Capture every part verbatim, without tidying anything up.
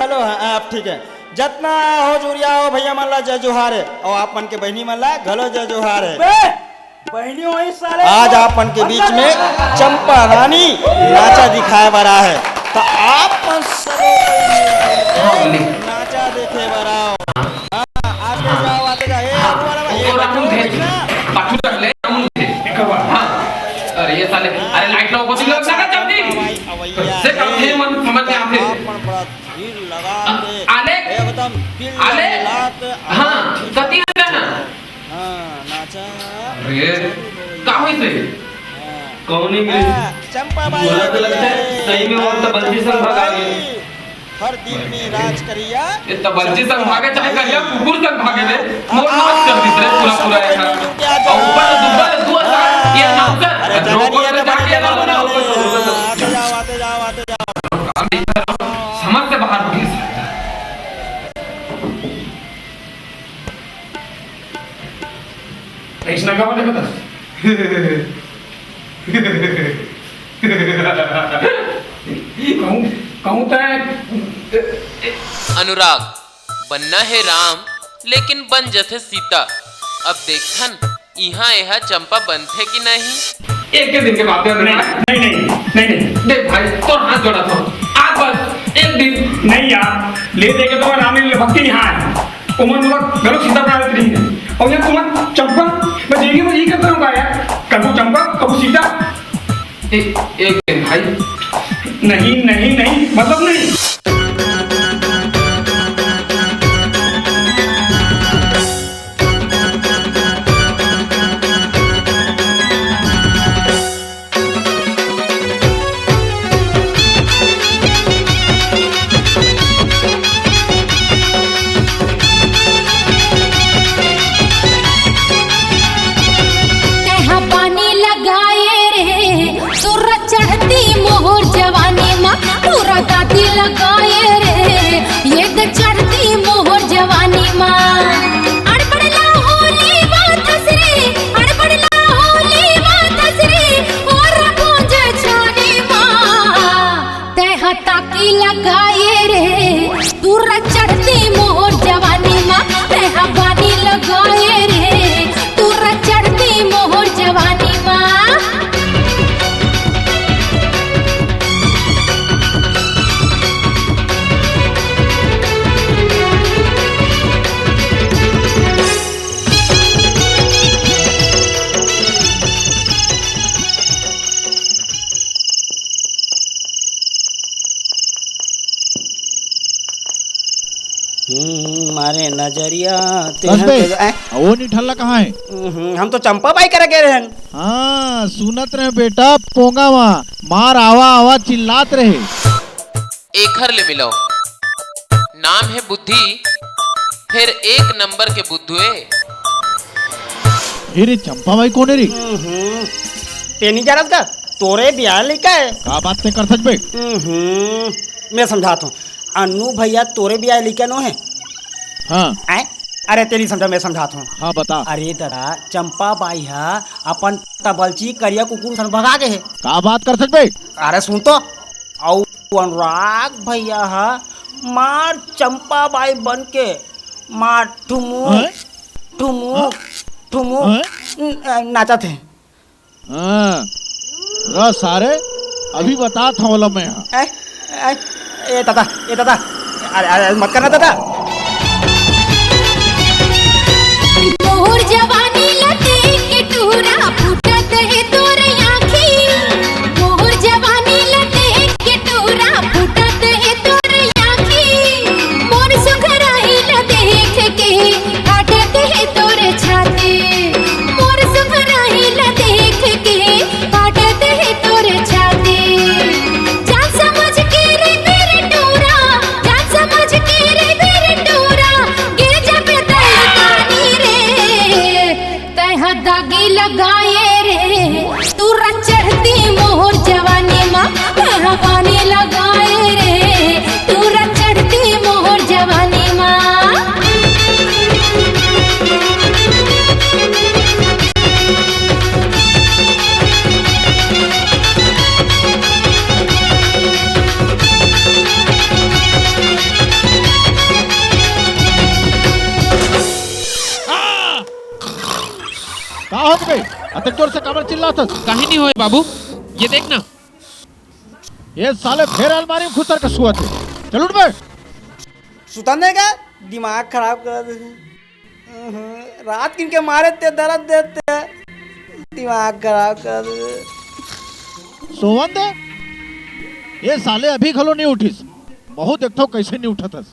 चलो, हाँ, आप ठीक है। जतना हो जुरिया हो भैया मन ला जय जोहार है, और आप मन के बहिनी मन ला घलो जय जोहार है। बे, बहिनी होई साले आज तो आप मन के बीच अंदर में जा। चंपा रानी नाचा दिखाए बर आए है, तो आप मन सबो कोई मिलके हाँ, बोलिए। नाचा देखे बर आओ। हाँ, आते जाओ, आते जाओ। ए, हाँ, अगुआ वाला, ए, वो रामू थे। बच्चा। बाथरूम रख ले, रामू थे। एक बार। हाँ। अरे, ये साले, अरे, लाइट लाओ, कुछ लोग लगा जल्दी। भाई, अवैया से काम है। थे, मन समझ में आते। आप मन बड़ा भीड़ लगा के आले, एकदम दिल आले, लगा के हाँ, आवाज सती रहता ना। हाँ, नाचा। अरे, का होई से? हाँ। कौन ही मिले? हाँ, चंपा बाई बोला तो लगता है, सही में वो तो बंसी संग भगा गए। हर दिल में राज करिया। ये तो बंसी संग भागे, चाहे करिया कुकुर संग भागे रे। मोर नाच कर दिस रे, पूरा, पूरा ऐसा। और ऊपर से दुब्बा से दुआ सा, ये नाच कर। अरे, रोको जगह नहीं है, तो जाके जगह ना बना, बना ऊपर से ले। दुब्बा से। आते जाओ, आते जाओ, आते जाओ। समझ से बाहर हो गया। ऐसा का बोले बता। कहूँ, कहूँ तय। अनुराग, बनना है राम, लेकिन बन जथे सीता। अब देखथन, इहाँ एहा चंपा बनथे कि नहीं? एक के दिन के बात है, नहीं, नहीं, नहीं, नहीं, नहीं। देख भाई, तोर हाथ जोड़ा था। आज बस एक दिन। नहीं यार, ले दे के तो राम ने भक्ति निहार। ओमन मोला घलो सीता बना देत रहिन हे। अउ ये तुमन चंपा, मैं जिंदगी में यही करता रहूंगा यार। कभू चंपा, कभू सीता। ए-, एक दिन भाई। नहीं, नहीं, नहीं, मतलब नहीं। तेहा पानी लगाए रे, सुर चढ़ती मोहर जवानी मा, पूरा दादी लगाए रे, ये तो चढ़ती मोहर जवानी मा। अड़बड़ ला होली बातस रे, अड़बड़ ला होली बातस रे, और गूंज छानी मा। तेहा ताकी लगाए रे, तूरा चढ़ती मोर जवानी मा। तेहा पानी लगाए रे, तूरा चढ़ती मोर जवानी मा। हम्म, मारे नजरिया, बस तेहन बे, तेज-, ऐ? आ वो निठल्ला कहाँ है? हम्म, हम तो चंपा बाई करा गे रहन। हाँ, सुनत रहे बेटा, पोंगा मा, मार आवा आवा चिल्लात रहे। एखर ले मिलव। नाम हे बुद्धि, फेर एक नंबर के बुद्धू ए। ए रे, चंपा बाई कोन ए रे? हम्म, ते नी जानत का? तोरे बियाह लइका ए। का बात ते करथस बे? हम्म, मैं समझात हूँ। अन्नू भैया तोरे बियाह लइका नो हे। हाँ। आय? अरे ते नी समझा, मैं समझात हूँ। हाँ, बता। अरे दादा, चंपा बाई हा अपन तबलची करिया कुकुर सन भगा गे हे। का बात करथस बे? अरे सुन तो, अउ अनुराग भैया हा मार चंपा बाई बन के मार ठुमुक, हाँ? ठुमुक, हाँ? ठुमुक हाँ? न-, नाचत हे। हाँ। रह सारे, अभी बतात हँव ओला मैं हा। ए, ए, ए दादा, ए दादा, अरे, अरे, मत करना दादा। मोर जवानी ला देख के टूरा फूटत हे तोर आँखी। मोर जवानी ला देख के टूरा फूटत हे तोर आँखी। मोर सुघराई ला देख के फाटत हे तोर छाती। मोर सुघराई ला देख के फाटत हे तोर छाती। जान समझ के रे मेरे टूरा, जान समझ के रे मेरे टूरा, गिर जाबे तलकानी रे। तैं हा दागी लगाए रे, तूरा चढ़ती मोर जवानी मा। तैं हा पानी लगाए रे, तूरा चढ़ती मोर जवानी मा। अतेक जोर से काबर चिल्लात हस? कहीं नहीं होय बाबू, ये देख ना। ये साले फेर अलमारी में खुसर के सुअत हे। चल उठ बे। सुतन दे का? दिमाग खराब कर दे। अहं, रात किन के मारे ते दर्द देते, दिमाग खराब कर दे। सोवन दे। ये साले अभी घलो नहीं उठिस। बहुत देखथव कैसे नहीं उठत हस।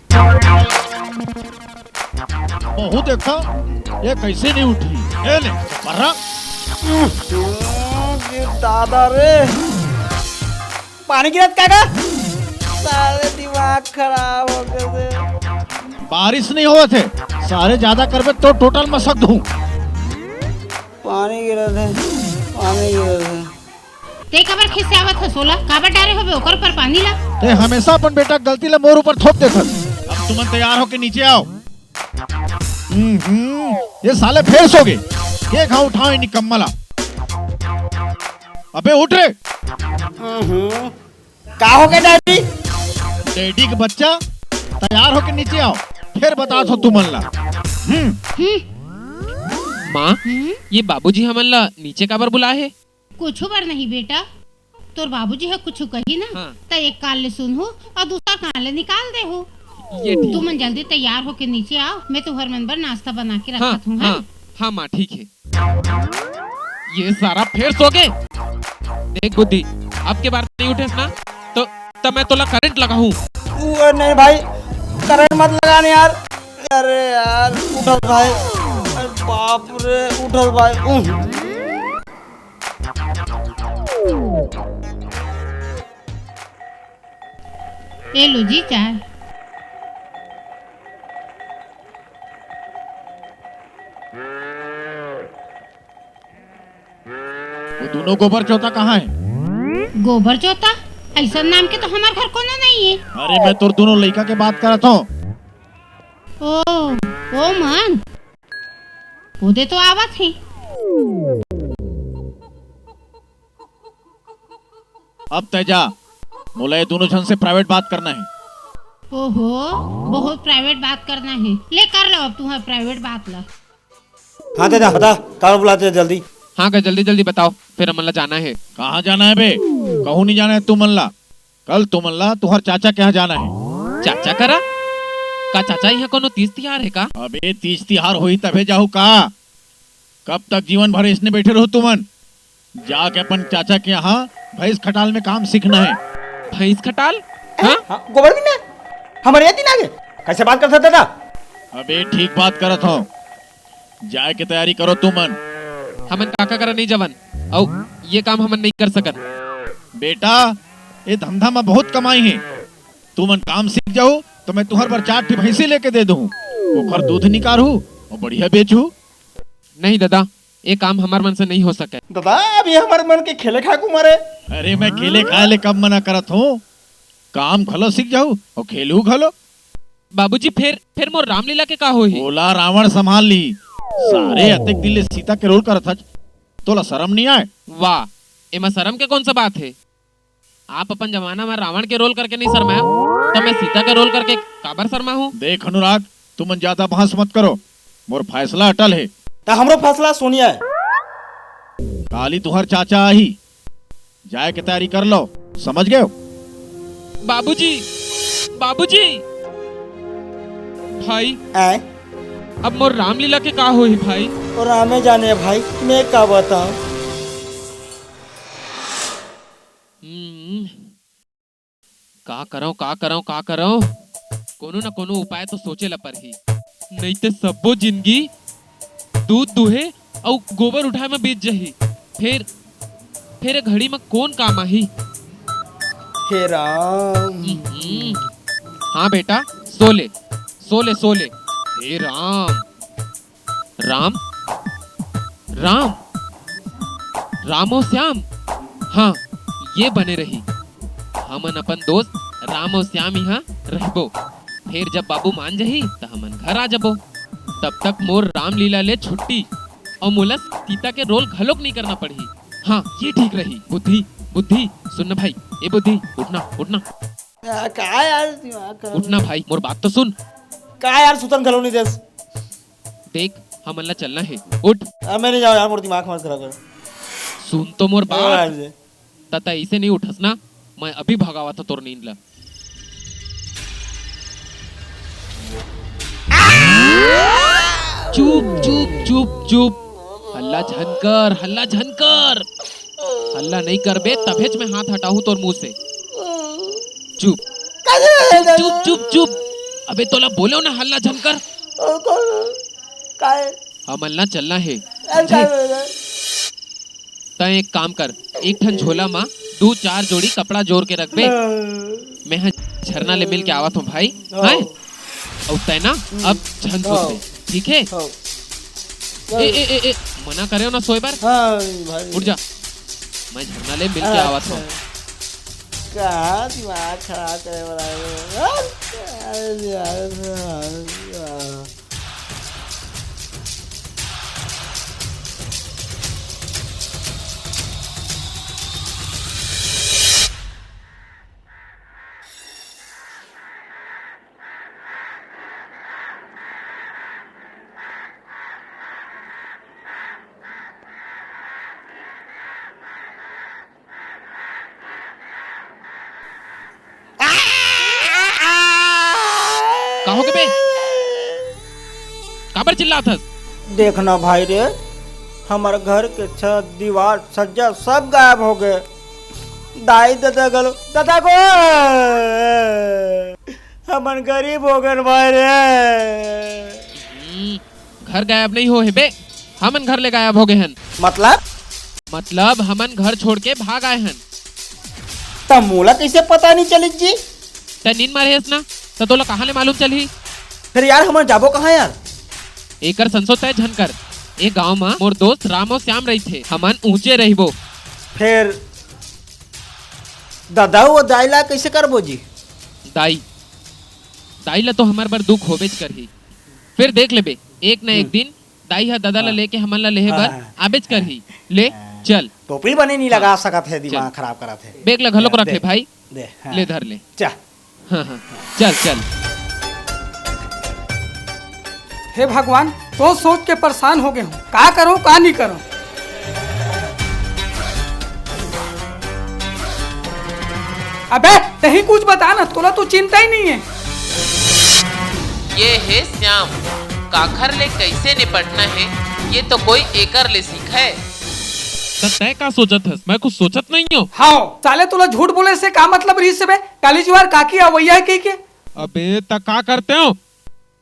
बहुत देखथव, ये कैसे नहीं उठी। ए ले, बर्रा। दादा रे, पानी गिरत का का? साले दिमाग खराब हो गए। बारिश नहीं होवत हे, सारे ज्यादा करबे तो टोटल मसक दूं। पानी गिरत हे, पानी गिरत हे। ते काबर खिसियावत हस ओला? काबर डारे होबे ओकर ऊपर पानी ला? ते हमेशा अपन बेटा के गलती ला मोर ऊपर थोप देथस। अब तुमन तैयार होके नीचे आओ। हम्म, ये साले फेर सो गे। के घाव उठाओ निकम्मा ला। अबे उठ रे। हम्म, का हो गया डैडी? डैडी के बच्चा, तैयार होके नीचे आओ, फेर बतात हों तुमन ला। हम्म। माँ, हम्म? ये बाबूजी हमन ला नीचे काबर बुलाए हे? कुछु बर नहीं बेटा, तोर बाबूजी ह कुछु कही ना, हाँ। त एक कान ले सुनहू अउ दूसर कान ले निकाल देहू। ये ठीक। तुमन जल्दी तैयार होके नीचे आओ, मैं तुहर मन बर नाश्ता बना के हाँ, रखत हूँ, हाँ? हाँ, हाँ माँ, ठीक हे। ये सारा फेर सो गे। देख बुद्धि, अब के बार नहीं उठेस ना, तो तब मैं तोला करंट लगाहूँ। ओ, नहीं भाई, करंट मत लगा ना यार। अरे यार, उठल भाई। अरे बाप रे, उठल भाई। उह। ए लो जी चाय। वो दोनों गोबर चोता कहाँ हे? गोबर चोता? अइसन नाम के तो हमर घर कोनो नहीं हे। अरे, मैं तोर दोनों लइका के बात करत हूँ। ओ, ओ मन, ओदे तो आवत हे। अब तै जा, मोला ये दोनों झन से प्राइवेट बात करना हे। ओहो, बहुत प्राइवेट बात करना हे। ले कर लो अब तुम्हारा प्राइवेट बात ला। हाँ दादा, बता, काबर बुलाते हो जल्दी? हाँ गा, जल्दी जल्दी बताओ, फेर हमन ला जाना हे। कहाँ जाना हे बे? कहूँ नहीं जाना हे तुमन ला। कल तुमन ला तुहर चाचा के यहाँ जाना हे। चाचा करा? का चाचा यहाँ कोनो तीज तिहार हे का? अबे तीज तिहार होही तभे जाहू का? कब तक जीवन भर इसने बैठे रहो तुमन? जाके अपन चाचा के यहाँ भैंस खटाल में काम सीखना हे। भैंस खटाल? हाँ? हाँ, गोबर भी ना? हमर ये दिन आगे? कैसे बात करत हस दादा? अबे ठीक बात करत हूँ। जाए के तैयारी करो तुमन। हमन काका करा नहीं जवन, अउ ये काम हमन नहीं कर सकन। बेटा, ये धंधा में बहुत कमाई हे। तुमन काम सीख जाहू तो मैं तुहर बर चार ठी भैंसी लेके दे दूँ। ओखर दूध निकारहू अउ बढ़िया बेचहू। नहीं दादा, ये काम हमर मन से नहीं हो सके। दादा, अभी हमर मन के खेले खाए के उमर हे। अरे, मैं खेले खाए ले कब मना करत हूँ? काम घलो सीख जाहू अउ खेलहू घलो। बाबूजी, फेर, फेर मोर रामलीला के का होही? ओला रावण संभाल ली। सारे अतेक दिन ले सीता के रोल करत हच, तोला शरम नहीं आए? वाह, एमा शरम के कौन सा बात हे? आप अपन जमाना में रावण के रोल करके नहीं शर्माए, तो मैं सीता के रोल करके काबर शर्माहूँ? देख अनुराग, तुमन ज्यादा बहस मत करो, मोर फैसला अटल हे। त हमरो फैसला सोनिया हे। काली तुहर चाचा आही, जाए के तैयारी कर लो, समझ गए हो? बाबूजी, बाबूजी, भाई, आए? अब मोर रामलीला के का होही भाई? ओ रामे जाने भाई, मैं का बताऊं? हम्म, का करंव, का करंव, का करंव? कोनो न कोनो उपाय तो सोचे ला परही, नइते सब्बो जिनगी दूध दूहे अउ गोबर उठाए म बीत जही। फेर, फेर ए घड़ी म कोन काम आही? हे राम। हम्म। हाँ बेटा, सो ले, सो ले, सो ले। हे राम। राम, राम, राम अउ श्याम, हाँ, ये बने रही। हमन अपन दोस्त राम अउ श्याम इहाँ रहिबो। फेर जब बाबू मान जही, त हमन घर आ जबो। तब तक मोर रामलीला ले छुट्टी, अउ मोला सीता के रोल घलोक नइ करना पड़ही। हाँ, ये ठीक रही। बुद्धि, बुद्धि, सुन न भाई, ए बुद्धि, उठना, उठना। आ, का यार, दिमाग खराब उठना भाई, मोर बात तो सुन। का यार, सुतन घलो नइ देस। देख, हमन ला चलना हे, उठ। आ, मैं नइ जावंव यार, मोर दिमाग मत खराब कर। सुन तो मोर बात। त तैं अइसे नइ उठस ना, मैं अभी भगावत हँव तोर नींद ला। चुप, चुप, चुप, चुप। हल्ला झन कर, हल्ला झन कर। हल्ला नइ करबे, तभेच मैं हाथ हटाहूँ तोर मुँह से। चुप। चुप, चुप, चुप, चुप। अबे तोला बोलेंव ना, हल्ला झन कर। हमन ला चलना हे, समझे? तैं एक काम कर, एक ठन झोला म दू चार जोड़ी कपड़ा जोर के रखबे। मैं ह झरना ले मिल के आवत हँव भाई। हाँ। हैं? अउ तैं ना अब झन सोचबे, ठीक हे? ए, ए, ए, ए, मना करेंव ना सोए बर। हाँ भाई। उठ जा, मैं झरना ले मिल के आवत हँव। अच्छा। का दिमाग खराब करे वाला है? का होगे बे? काबर चिल्लात हस? देख ना भाई रे, हमर घर के छत, दीवार, छज्जा सब गायब होगे। दाई ददा घलो, ददा गो, हमन गरीब होगेन भाई रे। हम्म, घर गायब नइ होहे बे, हमन घर ले गायब होगे हन। मतलब? मतलब हमन घर छोड़ के भाग आए हन। त मोला कइसे पता नइ चलिस जी? तैं नींद म रहेस ना, त तोला कहाँ ले मालूम चलही? फेर यार, हमन जाबो कहाँ यार? एकर संसो तैं झन कर। ए गांव म मोर दोस्त राम अउ श्याम रहिथे, हमन उहेंचे रहिबो। फेर ददा अउ दाई ला कइसे करबो जी? दाई, दाई ला तो हमर बर दुख होबेच करही। फेर देख लेबे, एक न एक दिन दाई ह ददा ला लेके हमन ला लेहे बर आबेच करही। ले, चल। टोपी बने नइ लगा सकत हे, दिमाग खराब करत हे। बैग ला घलोक रख ले भाई। ले, धर ले। हाँ, हाँ। चल, चल। हे भगवान, तो सोच के परेशान होगे हँव, का करँव, का नइ करँव। अबे, तहीं कुछ बता ना, तोला तो चिंता ही नइ हे। ये हे श्याम, काखर ले कइसे निपटना हे, ये तो कोई एकर ले सीखे। त तैं का सोचत हस? मैं कुछ सोचत नइ हँव। हाँ, साले तोला झूठ बोले से का मतलब रहिस हे बे? काली जुआर काकी अवइया हे कहिके। अबे, त का करतेंव?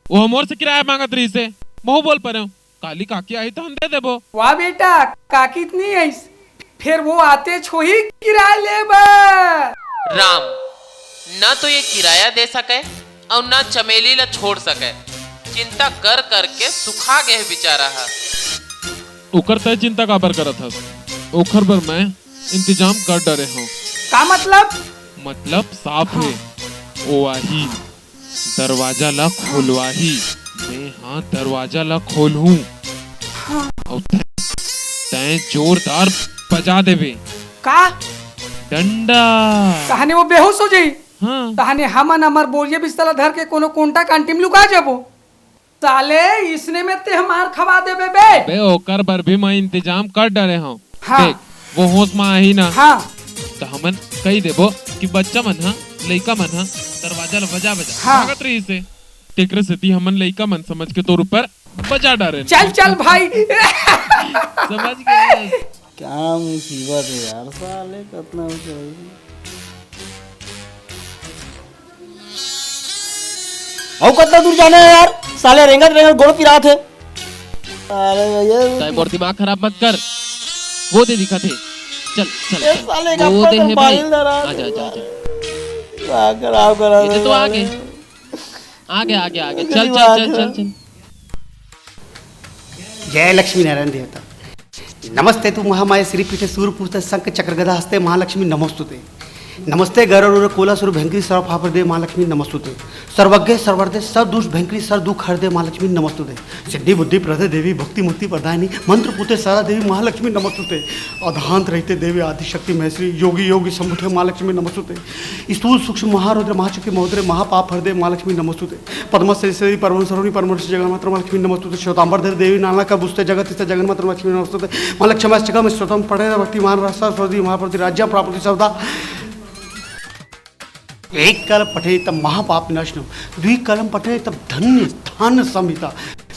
वो मोर से किराया मांगत रहिस हे, महूँ बोल परेंव। काली काकी आही त हम दे देबो। वाह बेटा, काकी त नइ आइस, फेर वो आतेच होही किराया ले बर। राम, न तो ये किराया दे सके अउ न चमेली ला छोड़ सके। चिंता कर कर के सुखा गे हे बेचारा ह। ओकर तैं चिंता काबर करत हस? ओखर बर मैं इंतजाम कर डरे हँव। का मतलब? मतलब साफ हे, ओ आही। दरवाजा ला खोलवाही। मैं हा दरवाजा ला खोलहूँ। अउ तैं, तैं जोरदार बजा देबे। का? डंडा। तहने वो बेहोश हो जाही। हाँ। तहने हमन हमर बोरिया बिस्तर ला धर के कोनो कोंटा कांटी म लुका जाबो। साले, इसने में ते हमार खवा देबे बे। बे, ओकर बर भी मैं इंतजाम कर डरे हँव। हाँ। देख, वो होश म आही ना, हाँ। त हमन कहि देबो कि बच्चा मन ह, लइका मन ह दरवाजा ल बजा बजा हाँ। भागत रहिस हे। तेकरे सेती हमन लइका मन समझ के तोर ऊपर बजा डारेन। चल, चल भाई। समझ गे? क्या मुसीबत हे यार, साले कतना ऊँचा हे। अउ कतना दूर जाना हे यार, साले रेंगत रेंगत गोड़ पिरात हे। अरे भैया। तैं मोर दिमाग खराब मत कर। वो दे दिखत हे। चल, चल, ए चल। साले का वो दे हे भाई। आजा, आजा, आजा। दिमाग खराब करा ये तो आगे। आगे, आगे, आगे। चल, चल, चल, चल, चल। जय लक्ष्मी नारायण देवता। नमस्ते तु महामाये श्रीपीठे सूर्यपुत्रे शंख चक्र गदा हस्ते महालक्ष्मी नमोस्तुते। नमस्ते गरुड़ कोला सुर भयंकरी सर्व फापर दे महालक्ष्मी नमोस्तुते। सर्वज्ञ सर्वरदे, सब दुष्ट भयंकरी, सब दुख हर दे, माँ लक्ष्मी नमस्तुते। सिद्धि बुद्धि प्रदे देवी, भक्ति मुक्ति प्रदायिनी, मंत्र पूते सदा देवी, महालक्ष्मी नमस्तुते। अधांत रहिते देवी, आदिशक्ति महेश्वरी, योगी योगी संभुते, माँ लक्ष्मी नमस्तुते। स्थूल सूक्ष्म महारौद्र, महाचक्री महोदरे, महापाप हर दे, माँ लक्ष्मी नमस्तुते। पद्म से से परम सरोनी, परम से जगन्मात्र, माँ लक्ष्मी नमस्तुते। श्वेतांबर धर देवी, नाना का बुझते, जगत स्थित जगन्मात्र, माँ लक्ष्मी नमस्तुते। माँ लक्ष्मी अष्टकम श्रोतम पढ़े, भक्तिमान रास्ता, सरस्वती महाप्रति, राज्य प्राप्ति सदा। एक कलम पठे त महापाप विनाशनम, द्वि कलम पठे त धन्य धान संहिता,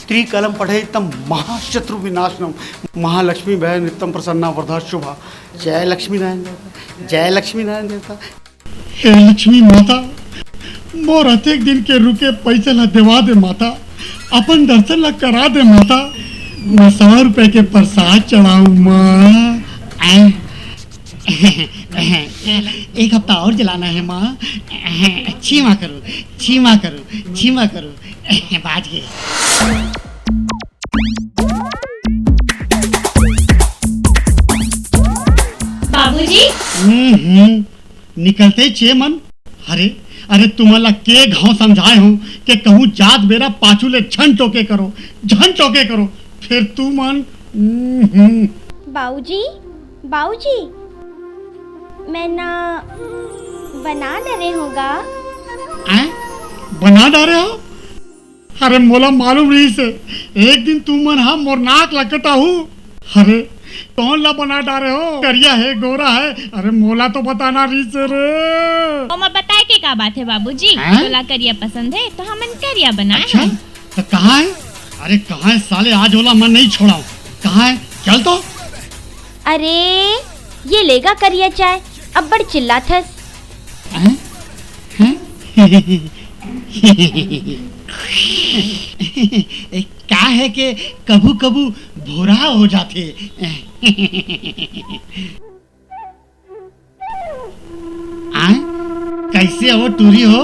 त्रिकलम पठे त महाशत्रु विनाशनम, महालक्ष्मी भय नित्यम प्रसन्ना वरदा शुभा। जय लक्ष्मी नारायण देवता, जय लक्ष्मी नारायण देवता। हे लक्ष्मी माता, मोर अतेक दिन के रुके पइसा ला देवा दे माता, अपन दर्शन ला करा दे माता। मैं सौ रुपए के प्रसाद चढ़ाऊं माँ। आय। एक हफ्ता और जलाना है माँ। क्षमा करो, क्षमा करो, क्षमा करो। बाज गए। बाबूजी। हम्म, हम्म। निकलते चे मन। अरे, अरे, तुमन ला के घाव समझाए हूँ कि कहूँ जात बेरा पाछू ले झन टोके करो, झन टोके करो। फिर तुमन, हम्म, हम्म। बाऊजी, बाऊजी, मैं ना बना डरे हूँ गा। आय? बना डारे हो? अरे मोला मालूम रहिस हे, एक दिन तुमन हा मोर नाक ला कटाहू। अरे कौन ला बना डारे हो, करिया है, गोरा है? अरे मोला तो बताना रहिस हे रे। ओमा बताए के का बात है बाबूजी? हैं? तोला करिया पसंद है तो हमन करिया बनाए अच्छा, हन। तो कहाँ है? अरे कहाँ है साले, आज ओला मैं नहीं छोड़ाऊँ। कहाँ है? चल तो। अरे ये लेगा करिया चाय, अब्बड़ चिल्लाथस। हैं? हैं? का है के कभू कभू भोरा हो जाथे। आय? कैसे हो टूरी हो?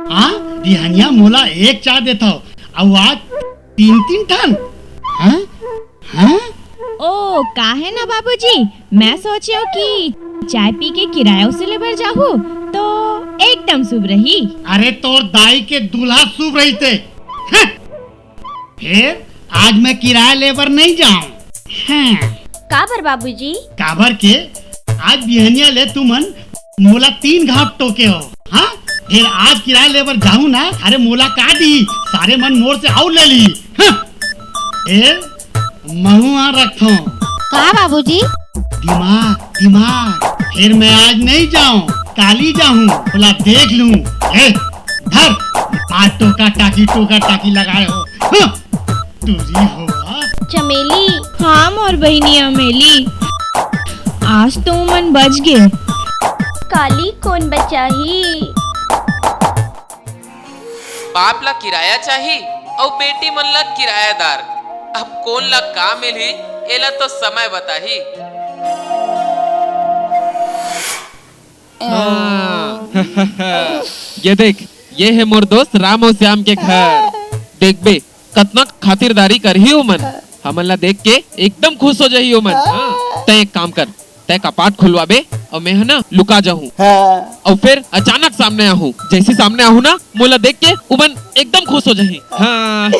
हाँ, बिहनिया मोला एक चाय देथव, अउ आज तीन तीन ठन। हाँ? हाँ? ओ, का है ना बाबूजी, मैं सोचेव कि चाय पी के किराया वसूले बर जाहू, तो एकदम शुभ रही। अरे तोर दाई के दूल्हा शुभ रहिते। हाँ। फिर आज मैं किराया ले बर नहीं जाऊं। हाँ। काबर बाबूजी? काबर के आज बिहनिया ले तुमन मोला तीन घाप टोके हो। हाँ? फिर आज किराया ले बर जाहूं ना, अरे मोला का दी, सारे मन मोर से अउ ले ली। हाँ। ए, महू आ रखथों। का बाबूजी? दिमाग, दिमाग। फिर मैं आज नहीं जाऊं, काली जाहूं, भला देख लूं। ए, धर, आज टोका टाकी, टोका टाकी लगाए हो। हाँ, टूरी हो, हाँ? चमेली। हाँ, मोर बहिनी अमेली। आज तो मन बच गे। काली कोन बचाही? बाप ला किराया चाही अउ बेटी मन ला किरायादार। अब कोन ला का मिलही, एला तो समय बताही। हाँ। ये देख, ये है मोर दोस्त राम अउ श्याम के घर। देख बे, कतना खातिरदारी करही ओमन। हमन ला देख के एकदम खुश हो जाही ओमन। हाँ, तैं एक काम कर, तैं कपाट खुलवाबे अउ मैं ह ना लुका जाहूँ। हाँ। अउ फिर अचानक सामने आहूँ। जैसे सामने आहूँ ना, मोला देख के उमन एकदम खुश हो जाही। हाँ।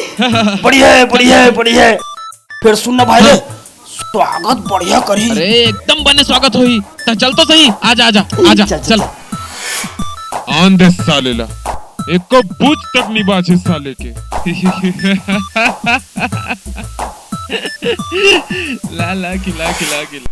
बढ़िया है, बढ़िया है, बढ़िया है। फिर सुन ना भाई, हाँ। स्वागत बढ़िया करही। अरे एकदम बने स्वागत होही। त चल तो सही, आजा, आजा, आजा, चल, चल, चल। चल। आन दे साले ला, एको बूच तक नी बाचे साले के। ला, ला, खिला, खिला, खिला।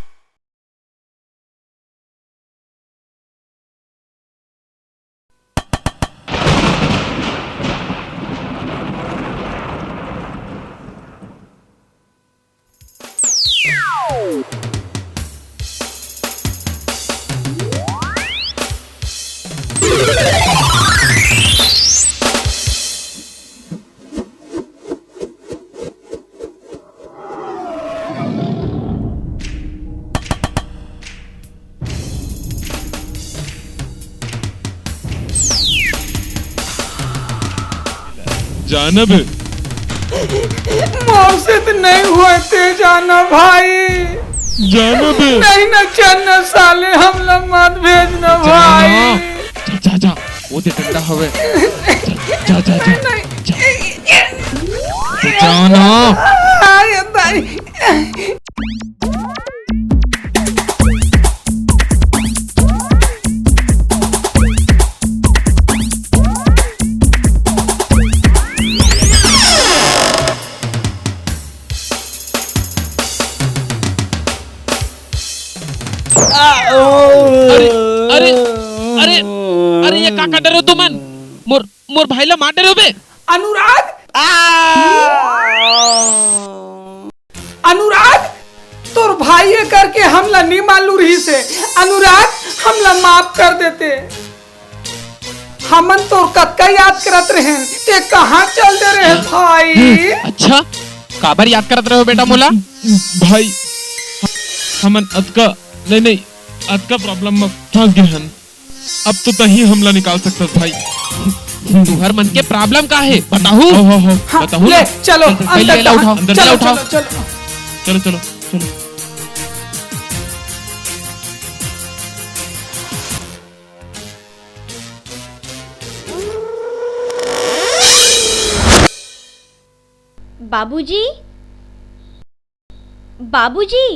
जानब हे। मोर से तो नहीं हुआ, ते जाना भाई। जानब हे। नहीं ना चलना साले, हमला मत भेजना भाई। जा, जा, जा, वो दे डंडा हवे। जा, जा, जा। नहीं। जा। ए, ए, ए। तो जाओ ना। अरे भाई। अरे, अरे, अरे, अरे, ये का कर रहे हो तुमन? मोर, मोर भाई ला मार डरे हो बे? अनुराग? आ! अनुराग, तोर भाई ये करके हमला नी मालूम रहिस हे। अनुराग, हमला माफ कर देते। हमन तोर कतका याद करत रहेन, ते कहाँ चल दे रहे भाई? अच्छा, काबर याद करत रहे हो बेटा मोला? भाई, हमन अतका, नहीं, नहीं, अतका problem में फंस गए हन। अब तो तहीं हमला निकाल सकथस भाई। तुहर मन के problem का हे? बताहू? हो, हो, हो। हाँ, बताहू ले, ना? चलो, चल, चल, अंदर पहले चलो, उठाओ, अंदर चलो, चलो उठाओ। चलो, चलो। चलो, चलो, चलो। बाबूजी, बाबूजी।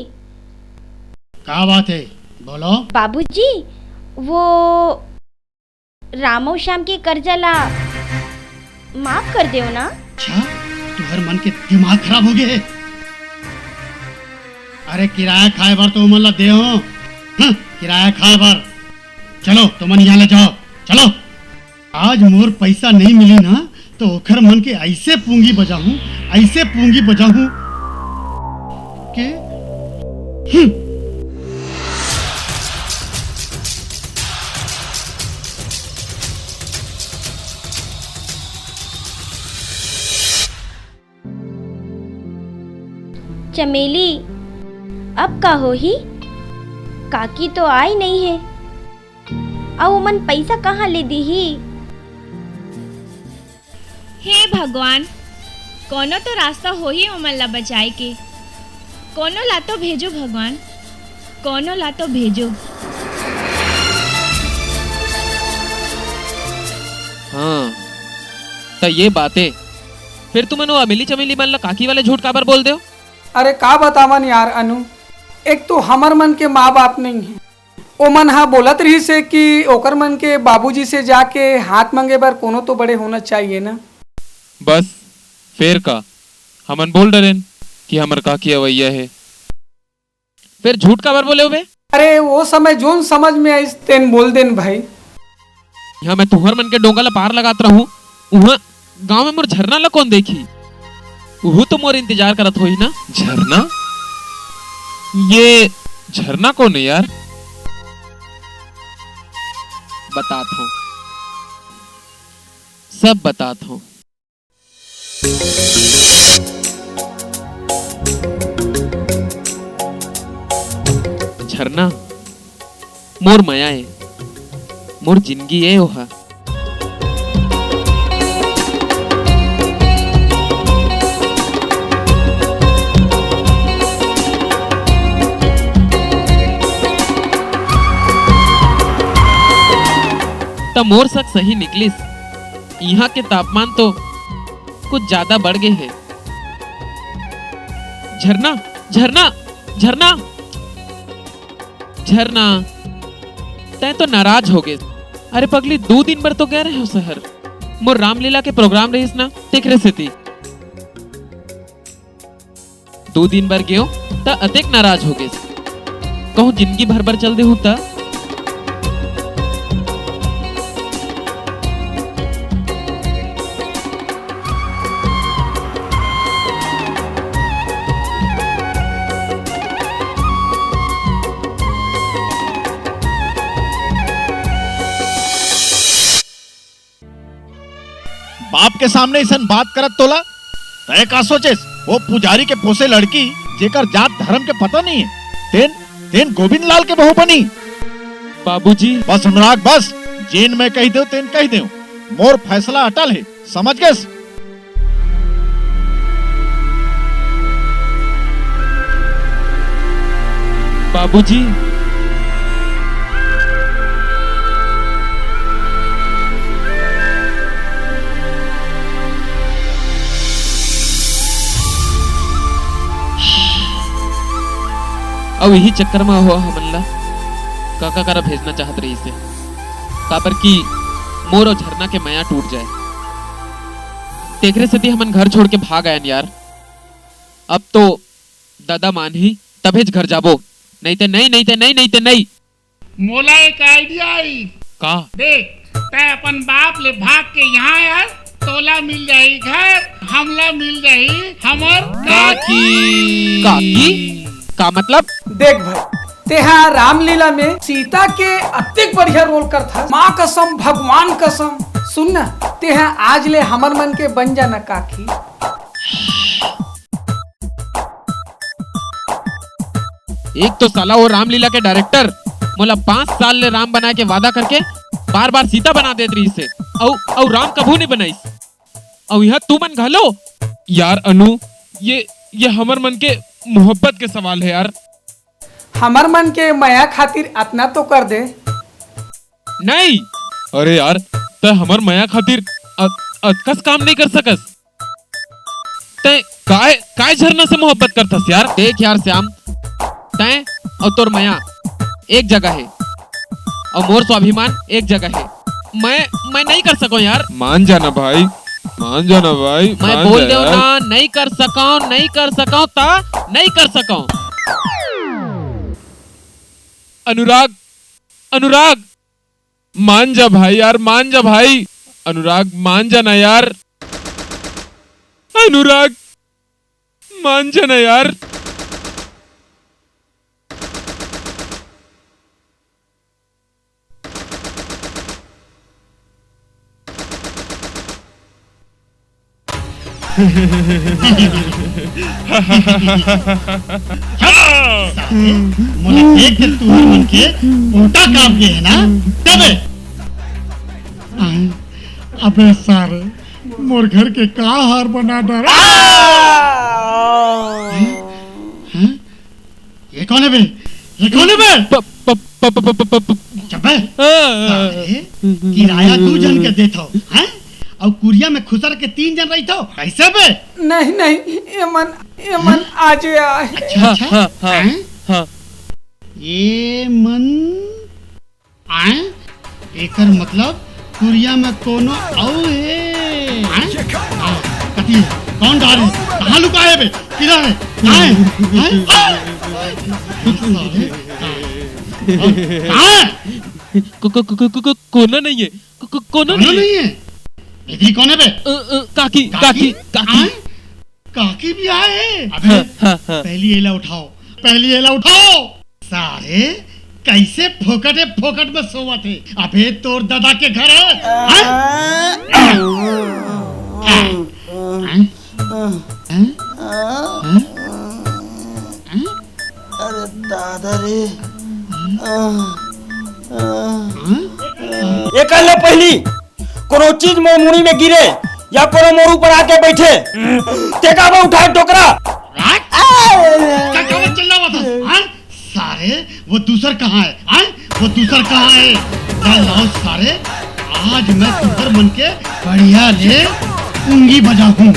का बात हे? बोलो। बाबूजी, वो राम अउ श्याम के कर्जा ला माफ कर देव ना। अच्छा, तुहर मन के दिमाग खराब हो गए हे। अरे, किराया खाए बर तो ओमन ला दे हो। हाँ, किराया खाए बर। चलो, तुमन यहाँ ले जाओ। चलो। आज मोर पैसा नहीं मिली ना, तो ओखर मन के ऐसे पूंगी बजाहूं, ऐसे पूंगी बजाहूं के, हम्म। चमेली, अब का होही? काकी तो आय नइ हे, अउ ओमन पइसा कहाँ ले दिही? हे भगवान, कोनो तो रास्ता होही ओमन ला बचाए के। कोनो ला तो भेजो भगवान, कोनो ला तो भेजो। हाँ, त ये बात हे। फेर तुमन वो अमेली चमेली मन ला काकी वाले झूठ काबर बोल देव? अरे का बतावन यार अनु, एक तो हमर मन के माँ बाप नइ हे, ओमन हा बोलत रहिस हे कि ओकर मन के बाबूजी से जाके हाथ मांगे बर कोनो तो बड़े होना चाहिए ना। बस, फेर का, हमन बोल डरेन कि हमर काकी अवइया हे। फेर झूठ काबर बोले होबे? अरे, वो समय जोन समझ में आइस, तेन बोल देन भाई। यहाँ मैं तुहर मन के डोंगा ला पार लगात रहूं, उहाँ गांव में मोर झरना ला कोन देखही? उहू तो मोर इंतजार करत होही ना। झरना? ये झरना कोन हे यार? बतात हों, सब बतात हों। झरना, मोर मया ए, मोर जिनगी ए ओहा। त मोर सक सही निकलिस। इहाँ के तापमान तो कुछ ज्यादा बढ़ गे हे। झरना, झरना, झरना, झरना, तैं तो नाराज हो गेस। अरे पगली, दू दिन बर तो गे रहेंव सहर। मोर रामलीला के program रहिस ना, तेकरे सेती। दू दिन बर गेंव, त अतेक नाराज हो गेस। कहूँ जिनगी भर बर चल देहूँ त? बाप के सामने अइसन बात करत तोला? तैं का सोचेस? वो पुजारी के पोसे लड़की, जेकर जात धरम के पता नइ हे, तेन, तेन गोविंद लाल के बहू बनी। बाबूजी। बस अनुराग, बस। जेन मैं कहि देंव, तेन कहि देंव। मोर फैसला अटल हे, समझ गेस? बाबूजी। अउ इही चक्कर म हो हमन ला काका करा भेजना चाहत रहिस हे, काबर कि मोर अउ झरना के मया टूट जाए। तेकरे सेती हमन घर छोड़ के भाग आयन यार। अब तो दादा मानही तभेच घर जाबो, नइ ते नइ, नइ ते नइ, नइ ते नइ। मोला एक idea आई। का? देख, तै अपन बाप ले भाग के यहाँ आय, तोला मिल जाही घर, हमला मिल जाही हमर काकी। काकी? का मतलब? देख भाई, तेहा रामलीला में सीता के अतेक बढ़िया role करथस, माँ कसम, भगवान कसम। सुन ना, तेहा आज ले हमर मन के बन जाना काकी। एक तो साला वो रामलीला के director मोला पाँच साल ले राम बनाए के वादा करके बार-बार सीता बना देत रहिस हे, अउ, अउ राम कभू नहीं बनाइस। अउ यहाँ तुमन घलो। यार अनु, ये, ये हमर मन के मोहब्बत के सवाल हे यार। हमर मन के मया खातिर अतना तो कर दे। नहीं। अरे यार, तै हमर मया खातिर अ-, अतकस काम नहीं कर सकस। तै काय, काय झरना से मोहब्बत करथस यार? देख यार श्याम, तै अउ तोर मया एक जगह हे, अउ मोर स्वाभिमान एक जगह हे। मैं, मैं नहीं कर सकूं यार। मान जाना भाई, मान जाना भाई, मैं मान बोल जा देव यार। ना, नहीं कर सकूं, नहीं कर सकूं, ता नहीं कर सकूं। अनुराग, अनुराग, मान जा भाई यार, मान जा भाई। अनुराग, मान जा ना यार। अनुराग, मान जा ना यार। साले, मोला देख के तुहर मन के पोटा कांप गे हे ना? दे बे। अबे सारे, मोर घर के का हाल बना डारे। हाँ? ये कौन है बे? ये कौन है बे? प-, प-, प-, प-, प-, प-, प-, प-, चुप बे। आ, साले, किराया दू झन के देथव, हैं? अउ कुरिया में खुसर के तीन झन रहिथव, कैसे बे? नहीं, नहीं, ये मन, ये मन आज आए। अच्छा, हाँ, अच्छा। हाँ, हाँ, हैं? हाँ। ये मन आए? एकर मतलब कुरिया में कोनो अउ हे। आए? हाँ, कति हे? कौन डारे? कहाँ लुकाए बे? किधर हे? कहाँ हे? आए? साले, कहाँ हे? को-, को-, को-, को-, को-, को-, कोनो नहीं हे। को-, को-, कोनो कोनो नहीं हे। नहीं हे? इधर कौन हे बे? अ, अ, काकी, काकी? काकी, काकी। आए? काकी भी आए? अबे, हाँ, हाँ, हाँ। पहली एला उठाओ, पहली एला उठाओ। सारे, कैसे फोकट हे, फोकट में सोवत हे। अबे, तोर दादा के घर हे, हैं? हैं? हैं? हैं? अरे दादा रे। एकर ले पहली कोनो चीज मोर मुड़ी में गिरे या कोनो मोर ऊपर आके बैठे, तेका बा उठाए टोकरा। का, का चिल्लावत हस? हाँ? सारे, वो दूसर कहाँ हे? हाँ? वो दूसर कहाँ हे? चल लाओ सारे, आज मैं दूसर मन के बढ़िया ले उंगी बजाहूँ।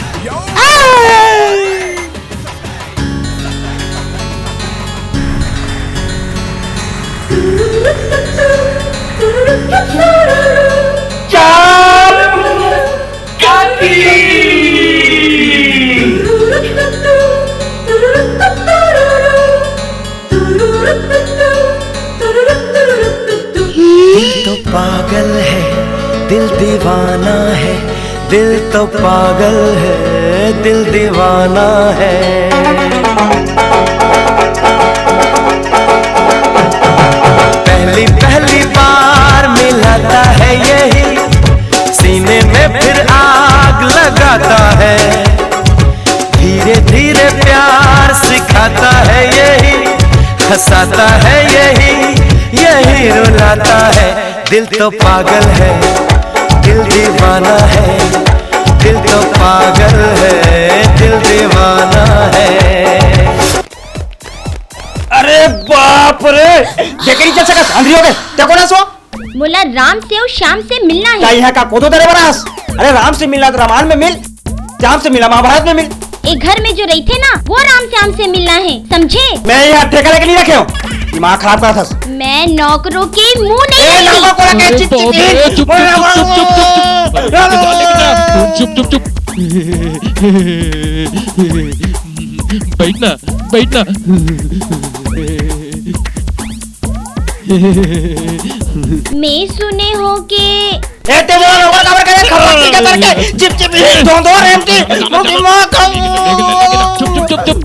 चाल काकी। दिल तो पागल है, दिल दीवाना है, दिल तो पागल है, दिल दीवाना है। पहली पहली बार मिलाता है यही, सीने में फिर आग लगाता है। धीरे धीरे प्यार सिखाता है यही, हंसाता है यही, यही रुलाता है। दिल तो पागल है, दिल दीवाना है, दिल तो पागल है, दिल दीवाना है। अरे बाप रे, देखे नहीं चल सकस, अंधरी हो गे, देखो ना सो। मोला राम से अउ श्याम से मिलना हे। का यहाँ का कोदो दरे बरास? अरे राम से मिलना तो रामायण में मिल, श्याम से मिलना महाभारत में मिल। ए घर में जो रहिथे ना, वो राम श्याम से मिलना हे, समझे? मैं ये ठेका लेके नहीं रखे हूँ, दिमाग खराब करत हस। मैं नौकरों के मुंह नहीं ए, लंबा कोला के अरे चिप चिप बाप रे, ही। चुप, चुप, चुप, चुप, चुप, चुप। अरे, लेके जा, लेके जा। चुप, चुप, चुप। बैठ ना, बैठ ना। मैं सुने हो के ए, ते जो नौकर काबर करे, खबर की क्या करके, चिप चिप ही, दो दो रेमटी, मोटी माँ का। चुप, चुप, चुप, चुप।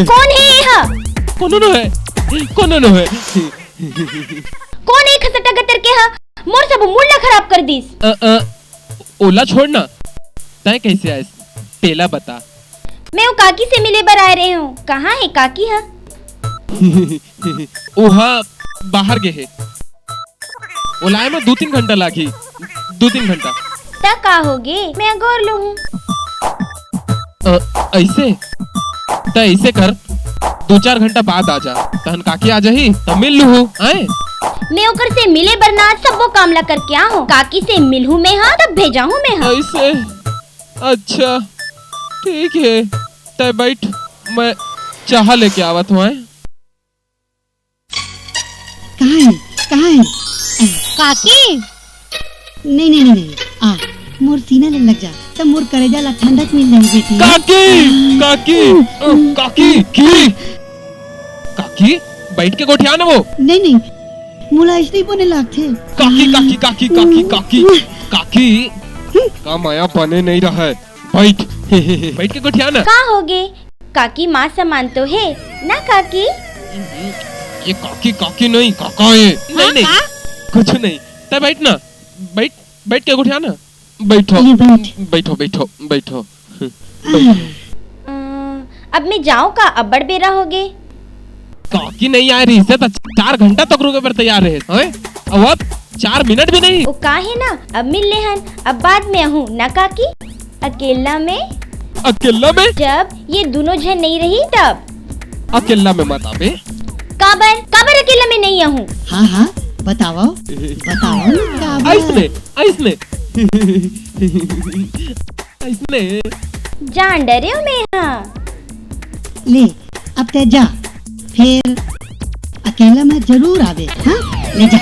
कौन हे ये हा? कोनो नो हे, कोनो नो हे। कौन हे खसटा गतर के हा? मोर सब मूड ला खराब कर दिस। अ, अ, ओला छोड़ ना, तैं कैसे आयस? तेला बता। मैं वो काकी से मिले बर आए रहे हूँ। कहाँ हे काकी हा? ओहा बाहर गे हे। ओला आए म दू तीन घंटा लागही। दू तीन घंटा। त का होगे? मैं अगोर लूहूँ। अ, अइसे? त अइसे कर, दू चार घंटा बाद आ जा, तहन काकी आ जाही, त मिल लूहूँ, आए? मैं ओकर से मिले बर ना सब्बो काम ला करके आहूँ। काकी से मिलहूँ मैं हा, तब भेजाहूँ मैं हा। अइसे? अच्छा, ठीक हे, तैं बैठ, मैं चाहा लेके आवत हूँ, आए? कहाँ हे? कहाँ हे? काकी! नहीं, नहीं, नहीं, नहीं। आ, मोर सीना ले लग जा, त मोर करेजा ला ठंडक मिल जाही बेटी। काकी! काकी! अ, काकी! की! काकी, बैठ के गोठिया ना वो। नहीं, नहीं, मोला अइसने बने लागथे। काकी, काकी, काकी, काकी, काकी, काकी, का माया बने नहीं रहा है। बैठ, बैठ के गोठिया ना। का होगे? काकी माँ समान तो हे ना काकी? ये काकी, काकी नहीं, काका हे। नहीं, हाँ, नहीं, का? कुछ नहीं। तैं बैठ ना, बैठ, बैठ के गोठिया ना। बैठो, ये बैठ। बैठो, बैठो, बैठो। अ, अब मैं जाऊं का? अब्बड़ बेरा होगे। काकी नहीं आए रहिस त चार घंटा तक रुके बर तैयार रहे, हैं? अउ अब चार मिनट भी नहीं। वो का हे ना, अब मिल लेहन, अब बाद में आहूँ ना काकी। अकेला में? अकेला में? जब ये दूनों झन नहीं रही तब। अकेला में मत आबे। काबर? काबर अकेला में नहीं आहूँ? हाँ, हाँ, बतावव, बतावव ना काबर? अइसने, अइसने। अइसने। जान डरेंव मैं हा। ले, अब तैं जा, फेर अकेला में जरूर आबे, हाँ? ले जा।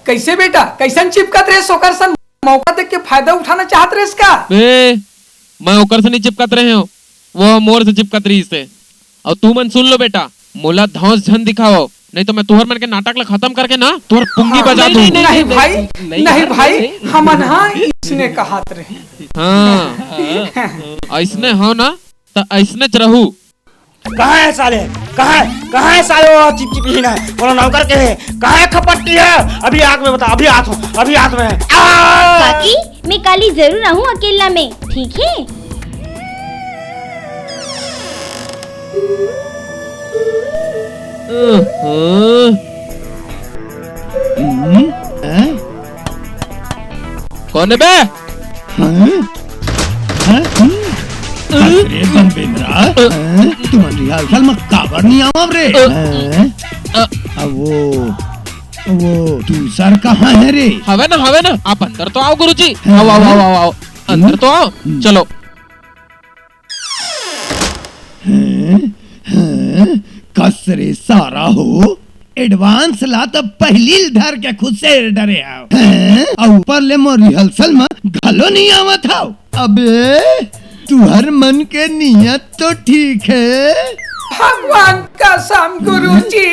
कइसे बेटा, कइसन चिपकत रेहेस ओकर सन? मौका देख के फायदा उठाना चाहत रेहेस का? ए, मैं ओकर से नहीं चिपकत रहे हूँ, वो मोर से चिपकत रहिस हे। अउ तुमन सुन लो बेटा, मोला धौंस झन दिखावव, नहीं तो मैं तुहर मन के नाटक ला खतम करके ना तुहर पुंगी हाँ, बजा दूँ। नहीं, नहीं, नहीं, भाई, नहीं, नहीं, भाई, नहीं। हमन हाँ इसने कहत रहे। हाँ, अइसने हो ना, त अइसनेच रहू। कहाँ हे साले? कहाँ हे? कहाँ हे साले वो चिपचिपी ही ना? मोला नौकर के हे। कहाँ हे खपट्टी हे? अभी आके मैं बता, अभी आत हूँ, अभी आत हूँ मैं। आ! काकी, मैं काली जरूर आहूँ अकेला में, ठीक हे? हम्म, हैं? कौन हे बे? हैं? हैं? हम्म। अरे बम बेंदरा, हैं? तुमन रिहर्सल म काबर नहीं आवव रे? अ, हैं? अ, अब वो, वो दूसर कहाँ हे रे? हवे ना, हवे ना, आप अंदर तो आओ गुरुजी। हैं? आओ, आओ, आओ, आओ, आओ। अंदर तो आओ। हम्म। चलो। हैं? हैं? कस रे सारा हो, एडवांस ला त पहिली ल धर के खुसेर डरे हव। हैं? अउ ऊपर ले मोर रिहर्सल म घलो नइ आवत हव। अबे, तुहर मन के नियत तो ठीक हे। भगवान कसम गुरुजी,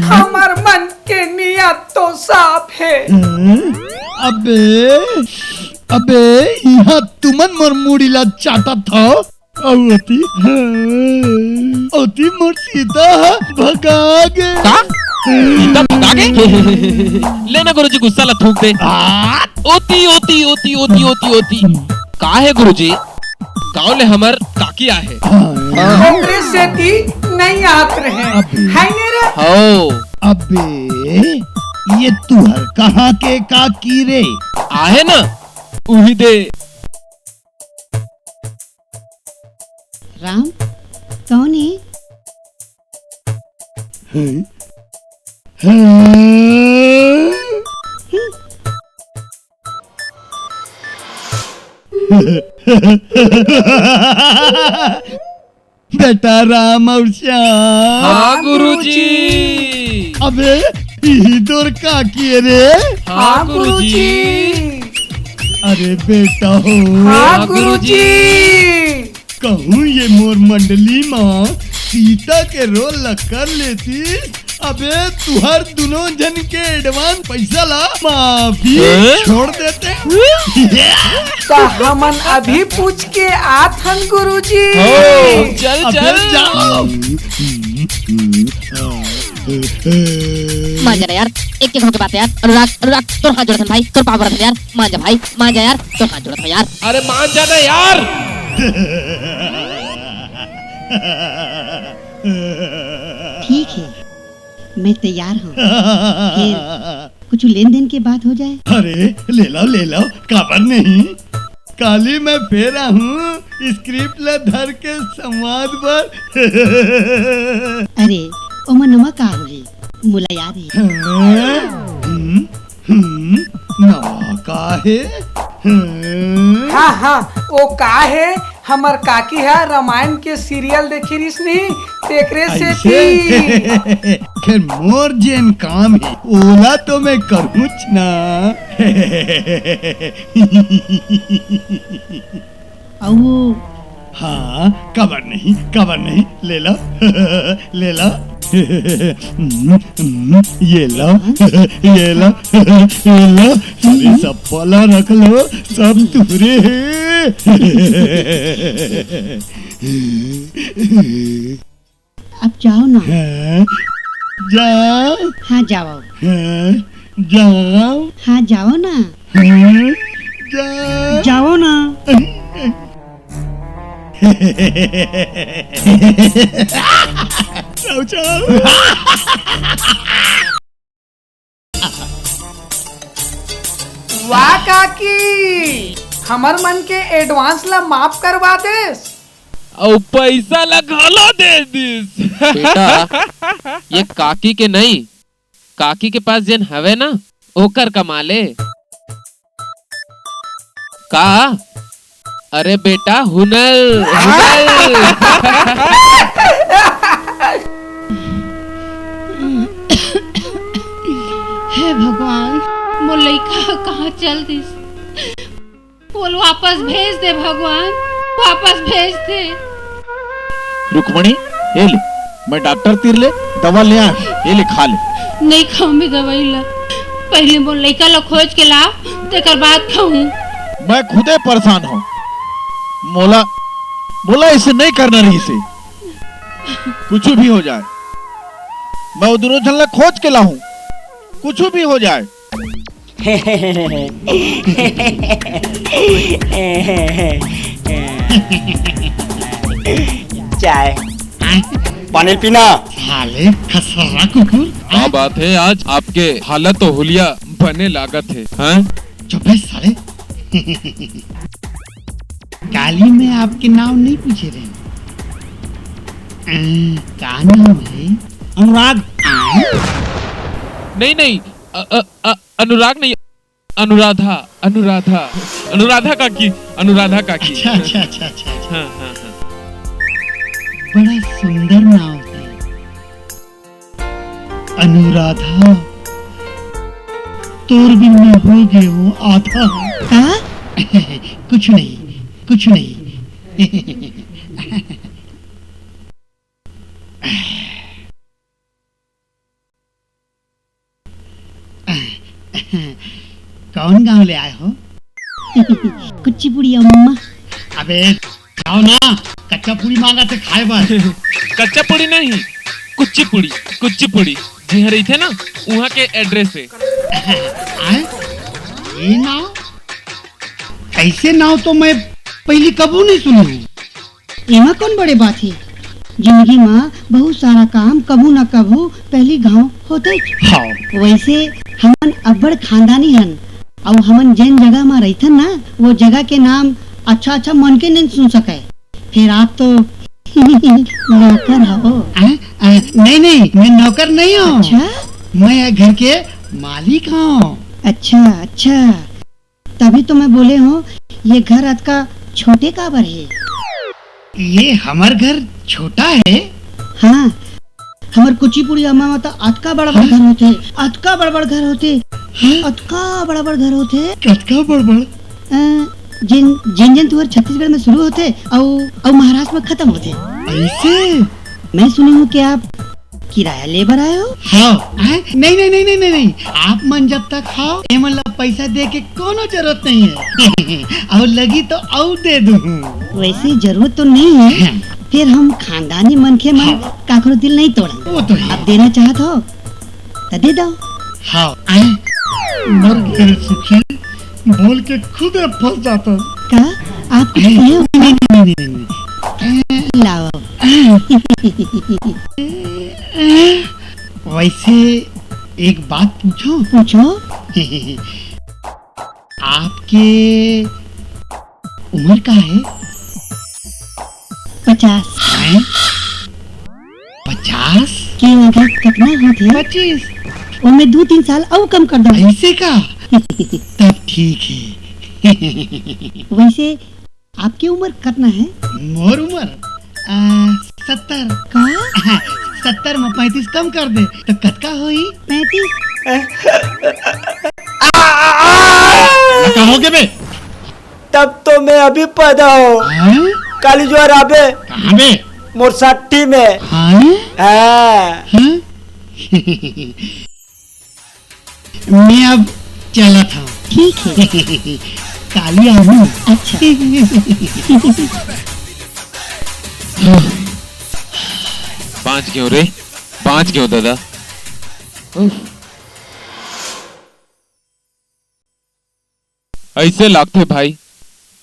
हमर मन के नियत तो साफ हे। हैं? अबे, अबे, इहाँ तुमन मोर मुड़ी ला चाटत हव, अउ ओती, ओती मोर सीता ह भगा गे। का? सीता भगा गे? ले ना गुरुजी, गुस्सा ला थूक दे। आ? ओती, ओती, ओती। का हे गुरुजी? गाँव ले हमर काकी आहे। हाँ। ओकरे सेती नइ आत रहे। अबे। है ने रे? हौ। अबे, ये तुहर कहाँ के काकी रे? आहे ना, उही दे। राम, कौन है? हैं? हैं? हम्म। बेटा राम अउ श्याम। हाँ, गुरुजी। अबे, इही तोर काकी ए रे? हाँ, गुरुजी। अरे बेटा हो। हाँ, गुरुजी। कहूँ ये मोर मंडली म सीता के रोल ल कर लेतिस, अबे तुहर दुनों झन के एडवांस पइसा ला माफी हैं? छोड़ देते। त हमन अभी पूछ के आत हन गुरुजी। हो, चल, अबे चल। जाओ। मान जाना यार, एक एक होके बात यार। अनुराग, अनुराग, तोर हाथ जोड़त हन भाई, तोर पाँव परत हन यार, मान जा भाई, मान जा यार, तोर हाथ जोड़त हन यार। अरे मान जाना यार। ठीक है, मैं तैयार हूँ। फिर कुछ लेन देन के बात हो जाए। अरे ले लो, ले लो, काबर नहीं। काली मैं फेर आहूँ स्क्रिप्ट ला धर के संवाद बर। अरे ओमा नवा का होही, मोला याद हे। हाँ? हम्म, हम्म, नवा का हे? हाँ? हाँ, हाँ, ओ का हे, हमर काकी ह रामायण के सीरियल देखे रिहिस नहीं, तेकरे सेती। फेर मोर जेन काम हे, ओला तो मैं करूँच ना। अउ वो हाँ, काबर नहीं, काबर नहीं, ले लो, ले लो। ये लो, ये लो, ये लो। अरे सब पला रख लो, सब तुहरे हे। अब जाओ ना। हाँ, जाओ। हाँ, जाओ। हाँ, जाओ। हाँ, जाओ ना। हाँ, जाओ। जाओ ना। जाओ, जाओ। वाह काकी, हमर मन के एडवांस ला माफ करवा देस। अउ पइसा ला घलो दे दिस। बेटा, ये काकी के नहीं, काकी के पास जेन हवे ना, ओकर कमाल ए। का? अरे बेटा, हुनर, हुनर। हे भगवान, मोर लइका ह कहाँ चल दिस? ओला वापस भेज दे भगवान, वापस भेज दे। रुक्मणी, ए ले, मैं डॉक्टर तीर ले दवा ले आय हूँ, ए ले खा ले। नहीं खाऊं मैं दवाई ला, पहले मोर लइका ला खोज के लाव, तेकर बाद खाऊं। मैं खुदे परेशान हूँ, मोला, मोला ऐसे नहीं करना रहिसे। कुछ भी हो जाए, मैं वो दोनों झन ला खोज के लाहूं, कुछ भी हो जाए। चाय, पानी पीना। साले खसरा कुकुर। का बात है, आज आपके हालत तो हुलिया बने लागत है, हैं? चुप बे साले। काली मैं आपके नाम नहीं पूछे रहे। अं, का नाम है? अनुराग। नहीं, नहीं, अ, अ, अ, अनुराग नहीं, अनुराधा, अनुराधा, अनुराधा काकी, अनुराधा काकी। अच्छा, अच्छा, अच्छा, अच्छा, अच्छा। हाँ, हाँ, हाँ। बड़ा सुंदर नाम है। अनुराधा, तोर बिन मैं हो गे हूँ आधा। का? कुछ नहीं, कुछ नहीं। कौन गांव ले आए हो? कुचिपुड़ी अम्मा। अबे जाओ ना, कच्चा पूड़ी मांगा थे खाए बर। कच्चा पूड़ी नहीं, कुचिपुड़ी, कुचिपुड़ी। जिहाँ रहिथे ना, उहाँ के एड्रेस है। आए? ये नाव? ऐसे नाव तो मैं पहली कभू नहीं सुनी हूँ। एमा कौन बड़े बात हे? जिंदगी म बहुत सारा काम कभू न कभू पहली घाव होथे। हाँ। वैसे हमन अब्बड़ खानदानी हन, अउ हमन जेन जगह म रहिथन ना, वो जगह के नाम अच्छा-अच्छा मन के नइ सुन सकय। फेर आप तो नौकर हव। आ, आ, नहीं, नहीं, मैं नौकर नहीं हूँ। अच्छा? मैं ये घर के मालिक हूँ। अच्छा, अच्छा। तभी तो मैं बोले हूँ, ये घर अतका छोटे काबर हे? ये हमर घर छोटा हे? हाँ, हमर कुचिपुड़ी अम्मा म त अतका बड़-बड़ हाँ? घर होथे, अतका बड़-बड़ घर होथे, हाँ? अतका बड़-बड़ घर होथे। कतका बड़-बड़? अ, जेन, जेन, जेन तुहर छत्तीसगढ़ में शुरू होथे अउ, अउ महाराष्ट्र में खत्म होथे। ऐसे? मैं सुनी हूँ कि आप किराया ले बर आए हो? हाँ। हैं? नहीं, नहीं, नहीं, नहीं, नहीं, नहीं। आप मन जब तक हव, एमन ला पैसा दे के कोनो जरूरत नहीं है। अउ लगी तो अउ दे दूँ। वैसे जरूरत तो नहीं है, हाँ। फिर हम खानदानी मनखे मन हाँ। काकरो दिल नहीं तोड़न। वो तो है। आप देना चाहत हो, त दे दो। हाँ। हैं? मर गए रे सुखी, बोल के खुदे फंस जाता। का? आप कुछ नहीं, कहे हो? नहीं, नहीं, नहीं, नहीं, नहीं। लाओ। वैसे एक बात पूछो? पूछो। आपके उम्र का है? पचास। हैं? पचास? के हो गे, कतना होत हे? पच्चीस। ओमे दू तीन साल अउ कम कर दो। ऐसे का? तब ठीक है। वैसे आपके उम्र कतना है? मोर उम्र, आ, सत्तर। का? सत्तर में पैंतीस कम कर दे, तो कतका होई? पैंतीस। का हो गे बे? तब तो मैं अभी पैदा हो। हाँ? काली जुआर आबे। कहाँ बे? मोर साठी में। हाँ? हाँ। हाँ? मैं अब चलत हूँ। ठीक है। काली आहूँ। अच्छा। बाँच गेंव रे, बाँच गेंव दादा। उफ। अइसे लागथे भाई,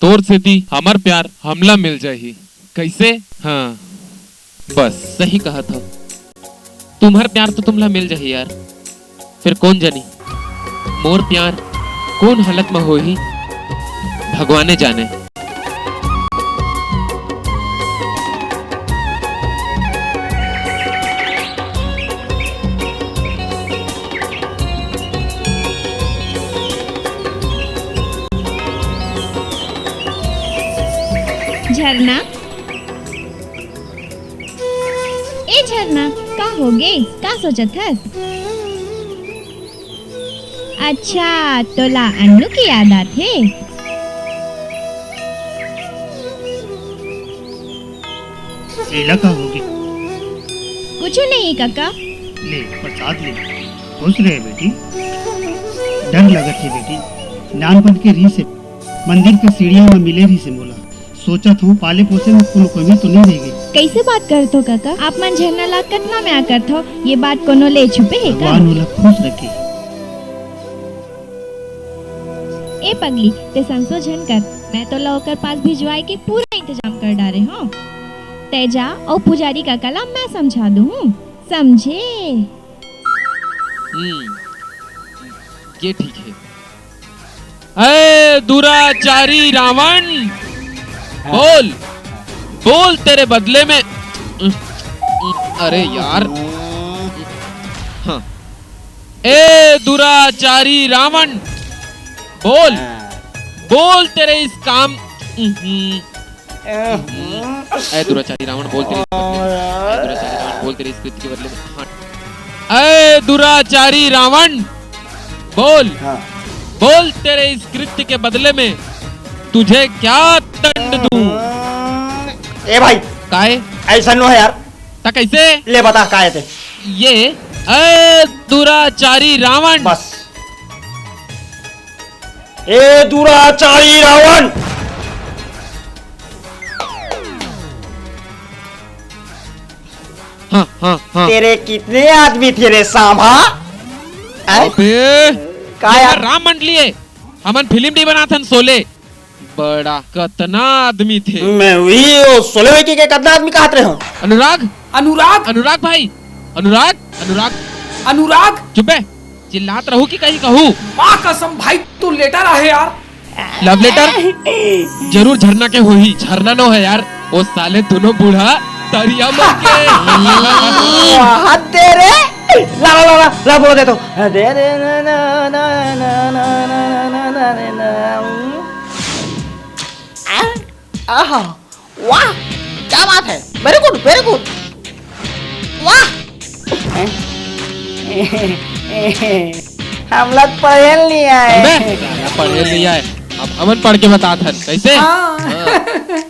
तोर सेती हमर प्यार हमला मिल जाही। कइसे? हाँ, बस सही कहत हव। तुम्हर प्यार तो तुमला मिल जाही यार। फेर कोन जनी, मोर प्यार कोन हालत म होही, भगवाने जाने। झरना, ए झरना, का होगे? का सोचत हस? अच्छा, तोला अन्नू के याद आथे? एला का होगे? कुछु नहीं, काका। ले, प्रसाद ले। खुश रहे बेटी। डर लगत हे बेटी, नानपन के रीस हे। मंदिर के सीढ़िया म मिले रीस हे मोला। सोचत हूँ, पाले पोसे में कोनो कमी तो नहीं रह गई। कैसे बात करत हो काका? आप मन झरना ला कतना मया करत हो, ये बात कोनो ले छुपे हे का? भगवान ओला खुश रखे। ए पगली, ते संसो झन कर, मैं तोला ओकर पास भिजवाए के पूरा इंतजाम कर डारे हूँ। तै जा अउ पुजारी काका ला मैं समझा दूँ हूँ, समझे? हम्म, ये ठीक है। ए दुराचारी रावण, हाँ। बोल, बोल तेरे बदले में। अरे यार, हाँ। ए दुराचारी रावण, बोल, हाँ। बोल तेरे इस काम। हम्म। ए दुराचारी रावण, बोल तेरे इस बदले में, ए दुराचारी रावण, बोल तेरे इस कृत्य के बदले में। हाँ। ए दुराचारी रावण, बोल, हाँ। बोल तेरे इस कृत्य के बदले में तुझे क्या दंड दूं? ए भाई, काय? ऐसा नो है यार। त कैसे? ले बता, काय ते? ये, ए दुराचारी रावण। बस। ए दुराचारी रावण। हाँ, हाँ, हाँ। तेरे कितने आदमी थे रे सांभा? हैं? अबे, का ये यार? राम मंडली है, हमन फिल्म नहीं बनाथन, शोले। बड़ा, कतना आदमी थे। मैं वही, वो शोले में के, के कतना आदमी कहत रहे हो? अनुराग, अनुराग, अनुराग भाई, अनुराग, अनुराग। अनुराग? चुप बे, चिल्लात रहू कि कहीं कहू? माँ कसम भाई, तू लेटर आहे यार। लव लेटर जरूर झरना के होही। झरना नो है यार, वो साले दोनों बूढ़ा तरिया मर के। हाथ दे रे। ला, ला, ला, ला, ला, बोल दे तो। दे रे ना, ना, ना। आहा, वाह, क्या बात है, very good, very good, वाह। हमला पढ़े ल नहीं आए। अबे, साला पढ़े ल नहीं आए। अब हमन पढ़ के बतात हन, कैसे? हाँ। हाँ,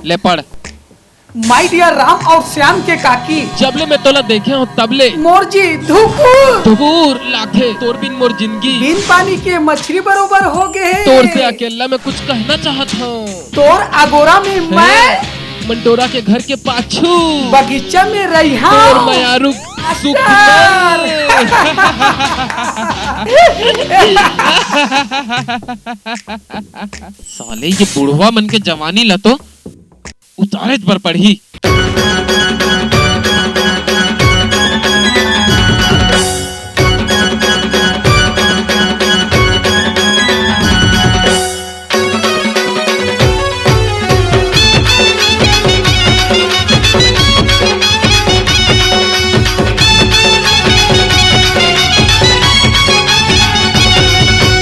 ले पढ़। My dear राम और श्याम के काकी। जब ले मैं तोला देखे हूँ, तब ले। मोर जी धुकुर। धुकुर लागथे, तोर बिन मोर जिंदगी। बिन पानी के मछली बरोबर हो गे हे। तोर से अकेला मैं कुछ कहना चाहत हूँ। तोर अगोरा में मैं। मंटोरा के घर के पाछू। बगीचा में रहिहा। तोर मयारू सुख। साले ये बुढ़वा मन के जवानी ला तो उतारेच बर पड़ही।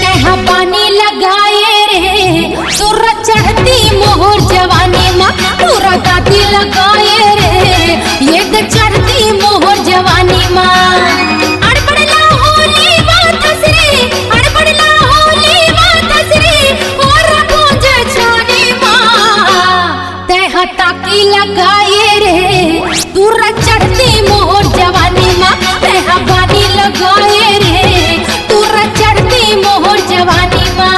तेहा पानी लगाए रे, सुर चढ़ती मोहर जवानी मा, पूरा दादी लगाए रे, ये तो चढ़ती मोहर जवानी मा। अड़बड़ ला होली बातस रे, अड़बड़ ला होली बातस रे, और गूंज छानी मा। तेहा ताकी लगाए रे, तूरा चढ़ती मोहर जवानी मा, तेहा बानी लगाए रे, तूरा चढ़ती मोहर जवानी मा।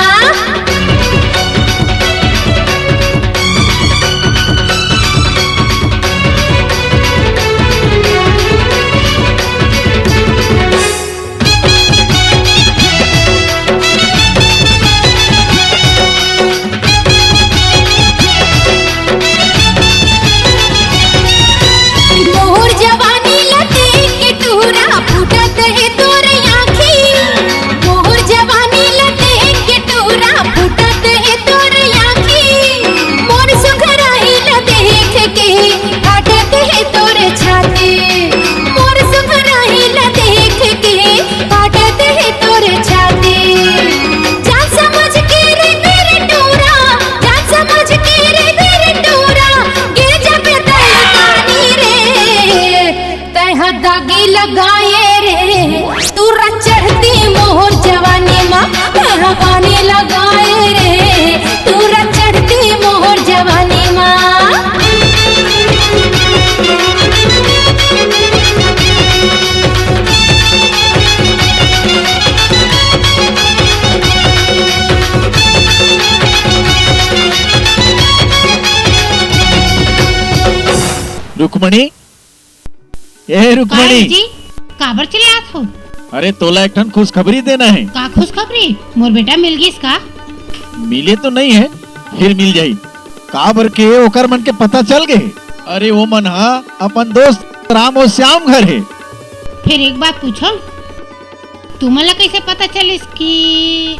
मोर जवानी ला देख के टूरा फूटत हे तोर आँखी। मोर जवानी ला देख के टूरा फूटत हे तोर आँखी। मोर सुघराई ला देख के फाटत हे तोर छाती। मोर सुघराई ला देख के फाटत हे तोर छाती। जान समझ के रे मेरे टूरा, जान समझ के रे मेरे टूरा, गिर जाबे तलकानी रे। तैहा दागी लगाए रे, तूरा चढ़ती मोहर जवानी मा। तैहा पानी लगाए रे, तूरा चढ़ती मोहर जवानी मा। रुक्मणी, ए रुक्मणी। काहे जी, काबर चिल्लात हो? अरे, तोला एक ठन खुशखबरी देना हे। का खुशखबरी? मोर बेटा मिल गिस का? मिले तो नहीं हे, फिर मिल जाही। काबर के ओकर मन के पता चल गे हे। अरे, ओ मन हा अपन दोस्त राम अउ श्याम घर हे। फिर एक बात पूछो, तुमन ला कैसे पता चलिस कि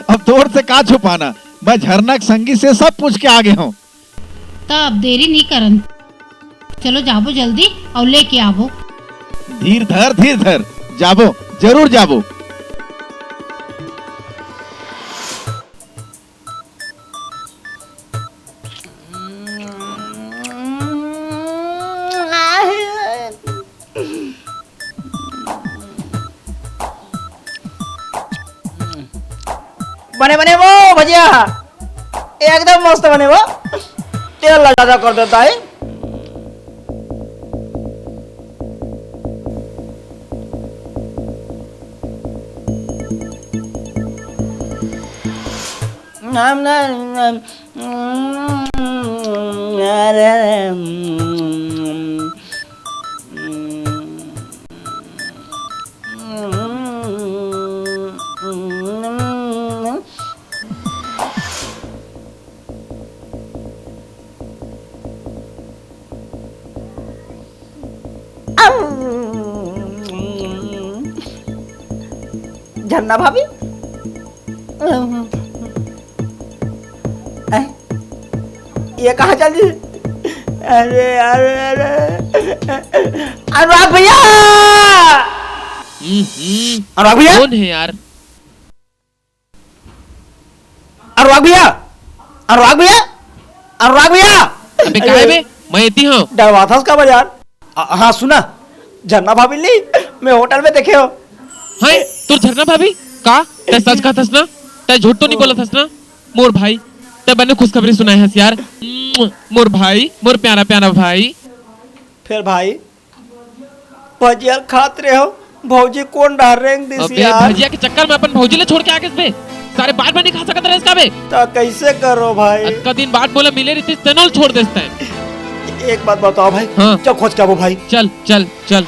अब तोर से का छुपाना, मैं झरना के संगी से सब पूछ के आ गे हूँ। त अब देरी नहीं करन, चलो जाबो जल्दी अउ लेके आबो। धीर धर, धीर धर, जाबो, जरूर जाबो। बने बने वो भजिया, एकदम मस्त बने वो। तेल ला ज्यादा कर देता है। झरना भाभी, ए, ये कहाँ चल दी? अरे, अरे, अरे, अनुराग भैया! हम्म, हम्म। अनुराग भैया! कौन है यार? अनुराग भैया, अनुराग भैया, अनुराग भैया। अबे, का हे बे? मैं एती हंव। डरवाथस काबर यार? अ, हाँ, सुना, झरना भाभी नी, मैं होटल में देखे हंव। हैं? तोर झरना भाभी? का? तैं सच कहथस ना? तैं झूठ तो नइ बोलथस ना? मोर भाई, तैं बने खुशखबरी सुनाए हस यार। मोर भाई, मोर प्यारा प्यारा भाई। फेर भाई, भजिया ल खात रहेंव, भौजी कोन डहर रेंग दिस अबे, यार। भजिया के चक्कर में अपन भौजी ला छोड़ के आ गेस बे। सारे बात भी नइ खा सकत रहेस का बे? त कइसे करों भाई? अतका दिन बाद मोला मिले रहितिस, तेनो ल छोड़ देस तैं। एक बात बताओ भाई। हाँ। चल खोज के आबो भाई। चल, चल, चल।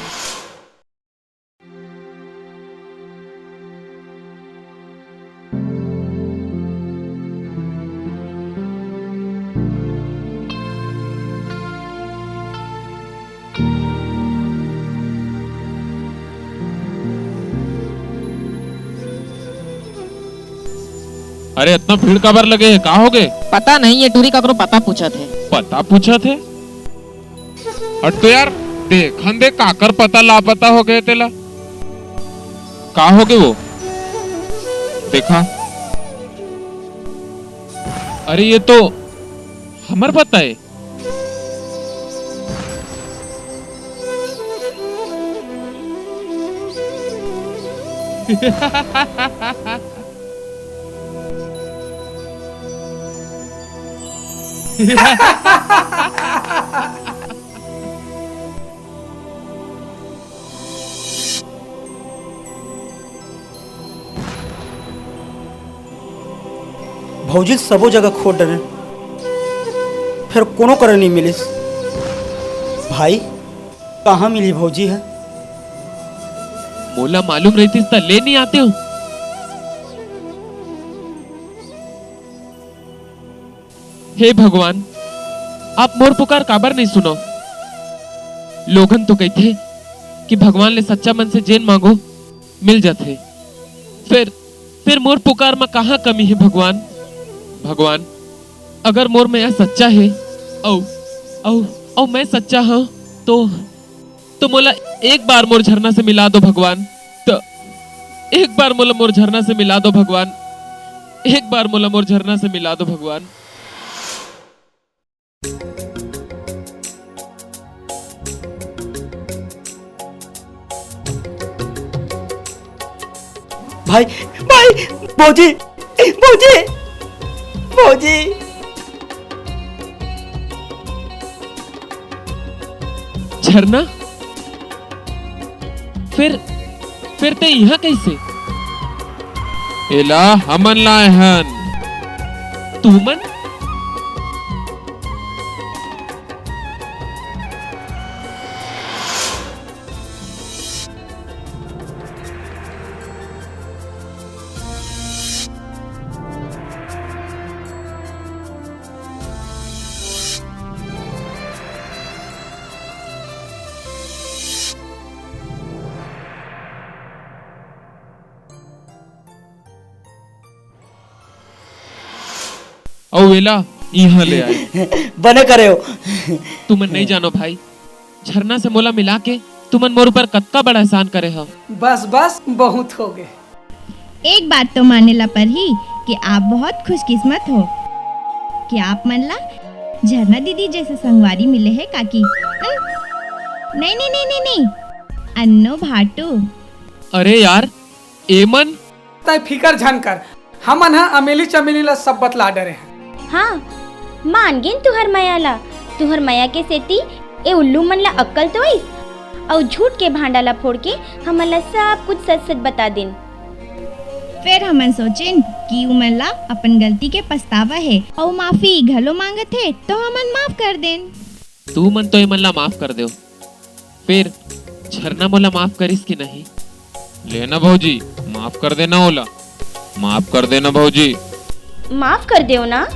अरे, अतना भीड़ काबर लगे हे? का होगे? पता नहीं, ये टूरी ककरो पता पूछत हे। पता पूछत हे? हट तो यार, देखन दे काकर पता लापता होगे तेला। का होगे वो? देखा। अरे ये तो हमर पता हे। भौजी ल सबो जगह खोज डरेन, फेर कोनो करा नइ मिलिस। भाई, कहाँ मिलही भौजी ह? मोला मालूम रहितिस त ले नइ आतेंव। हे भगवान, आप मोर पुकार काबर नइ सुनव? लोगन तो कहिथे कि भगवान ले सच्चा मन से जेन मांगो, मिल जाथे। फेर, फेर मोर पुकार म कहाँ कमी हे भगवान? भगवान, अगर मोर मया सच्चा हे, अउ, अउ, अउ मैं सच्चा हंव, तो तो मोला एक बार मोर झरना से मिला दो भगवान। त एक बार मोला मोर झरना से मिला दो भगवान। एक बार मोला मोर झरना से मिला दो भगवान। भाई, भाई, भौजी, भौजी, भौजी। झरना, फेर, फेर तैं इहाँ कइसे? एला हमन लाए हन। तुमन? अउ एला इहाँ ले आए। बने करे हो। तुमन नइ जानो भाई, झरना से मोला मिला के तुमन मोर ऊपर कतका बड़ा एहसान करे हव। बस, बस, बहुत होगे। एक बात तो माने ला परही कि आप बहुत खुशकिस्मत हो कि आप मन ला झरना दीदी जइसे संगवारी मिले हे काकी। हम्म? नहीं, नहीं, नहीं, नहीं, नहीं। अन्नो भाटू। अरे यार, ए मन तैं फिकर झन कर, हमन ह अमेली चमेली ला सब बतला डरे हन। हाँ, मान गेन तुँहर मया ला। तुँहर मया के सेती ए उल्लू मन ला अक्कल तो आइस, अउ झूठ के भांडा ला फोड़ के हमन ला सब कुछ सच-सच बता दिन। फेर हमन सोचेन कि उमन ला अपन गलती के पछतावा हे, अउ माफी घलो मांगत हे, तो हमन माफ कर देन। तुमन तो एमन ला माफ कर देव, फेर झरना मोला माफ करिस कि नहीं? ले ना भौजी, माफ कर देना ओला, माफ कर देना भौजी। माफ कर देव ना।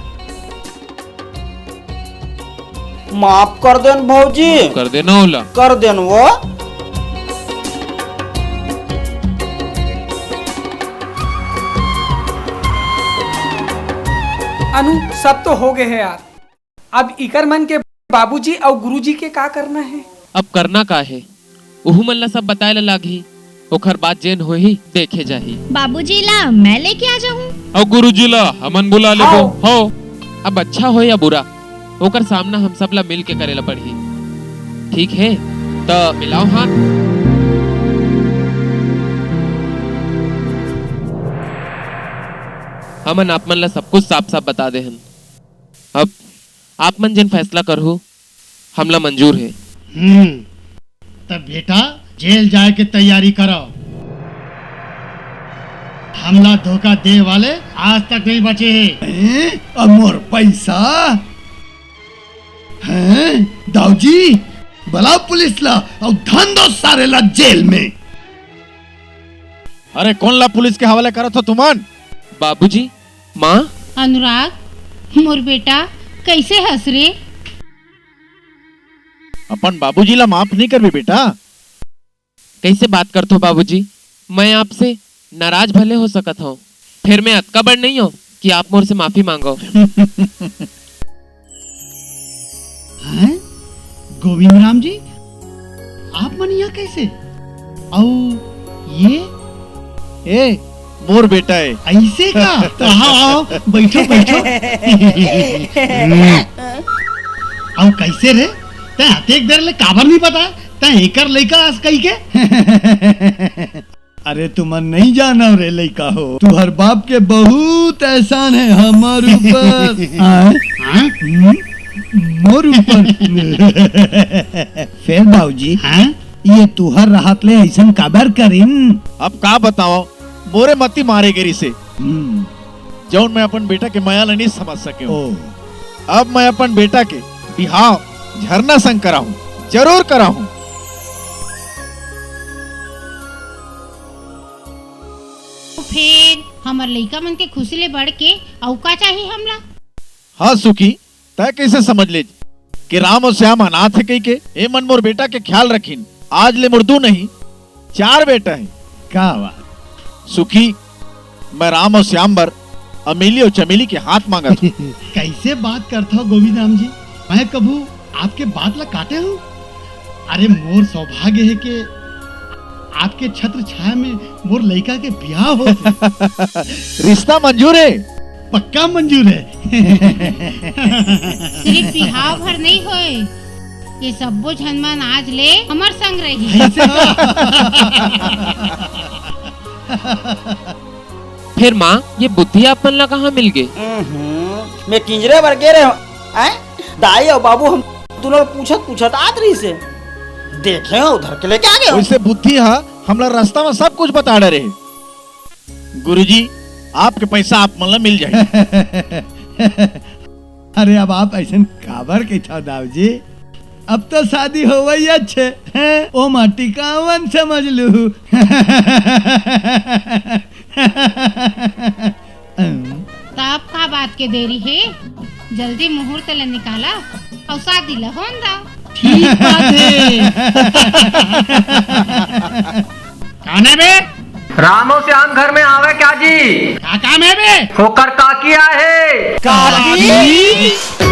माफ कर देन भौजी। माफ कर देना ओला। कर देन वो। अनु, सब तो होगे हे यार, अब इकर मन के बाबूजी अउ गुरुजी के का करना हे? अब करना का हे, उहू मन ला सब बताए ला लागही, ओखर बाद जेन होही, देखे जाही। बाबूजी ला मैं लेके आ जाहूँ। अउ गुरुजी ला हमन बुला लेबो। हव। हव। अब अच्छा होय या बुरा, ओकर सामना हम सब ला मिल के करे ला पड़ही। ठीक हे, त मिलाओ हाथ। हमन आप मन ला सब कुछ साफ-साफ बता दे हन। अब आप मन जेन फैसला करहू, हमला मंजूर हे। हम्म, त बेटा, जेल जाए के तैयारी करो। हमला धोखा दे वाले आज तक नहीं बचे हे। हैं? अब मोर पैसा? हैं? दाऊजी, बुलाओ पुलिस ला अउ धन दो सारे ला जेल में। अरे, कोन ला पुलिस के हवाले करत हो तुमन? बाबूजी, माँ। अनुराग, मोर बेटा, कैसे हस रे? अपन बाबूजी ला माफ नहीं करबे बेटा। कैसे बात करथो बाबूजी? मैं आपसे नाराज भले हो सकत हूँ, फिर मैं अतका बड़ नहीं हूँ कि आप मोर से माफी मांगो। हैं? गोविंद राम जी, आप मन यहाँ कैसे? अउ ये? ए, मोर बेटा हे। ऐसे का? तो आओ, आओ, बैठो, बैठो। अउ कैसे रे? तैं अतेक देर ले काबर नहीं बताए? तैं एकर लइका अस कहिके? अरे तुमन नहीं जानो रे लइका हो, तुहर बाप के बहुत एहसान हे हमर ऊपर। आय? हाँ? हम्म? मोर ऊपर। फेर बाबूजी, हाँ? ये तुहर रहत ले अइसन काबर करिन? अब का बताओ, मोरे मती मारे गे रिसे। हम्म। जौन मैं अपन बेटा के मया ल नहीं समझ सके हूँ। ओ। अब मैं अपन बेटा के बिहाव झरना संग कराहूँ, जरूर कराहूँ। तो फेर हमर लइका मन के खुशी ले बढ़ के अउ का चाही हमला? हाँ सुखी, तैं कैसे समझ ले कि राम अउ श्याम अनाथ हे कहिके? ए मन मोर बेटा के ख्याल रखिन। आज ले मोर दू नहीं, चार बेटा हे। का बात? सुखी, मैं राम अउ श्याम बर अमेली अउ चमेली के हाथ मांगत हूँ। कैसे बात करत हो गोविंद राम जी? मैं कभू आपके बात ला काटे हूँ? अरे मोर सौभाग्य हे कि आपके छत्र छाया में मोर लइका के बिहाव हो। रिश्ता मंजूर हे? पक्का मंजूर हे। सिर्फ बिहाव भर नहीं होए, ये सब्बो झन मन आज ले हमर संग रही। ऐसे का? फेर माँ, ये बुद्धि आप मन ला कहाँ मिल गे? हम्म, मैं किंजरे बर गे रहे हूँ। आय? दाई अउ बाबू हम दूनों ल पूछत पूछत आत रहिसे। देखे हो उधर के लेके आ गए हो। वैसे बुद्धि हा हमला रास्ता में सब कुछ बता डरे हे। गुरुजी, आपके पैसा आप मन ला मिल जाही। अरे अब आप ऐसन काबर कहिथव दाऊ जी? अब तो शादी होवइयाच हे, हैं? ओ माटी कावन समझ लू। त अब का बात के देरी हे? जल्दी मुहूर्त ल निकाला अउ शादी ल होन दा। ठीक बात हे। कौन हे बे? रामो श्याम घर में आवे क्या जी? का काम हे बे? ओकर काकी आए हे। काकी?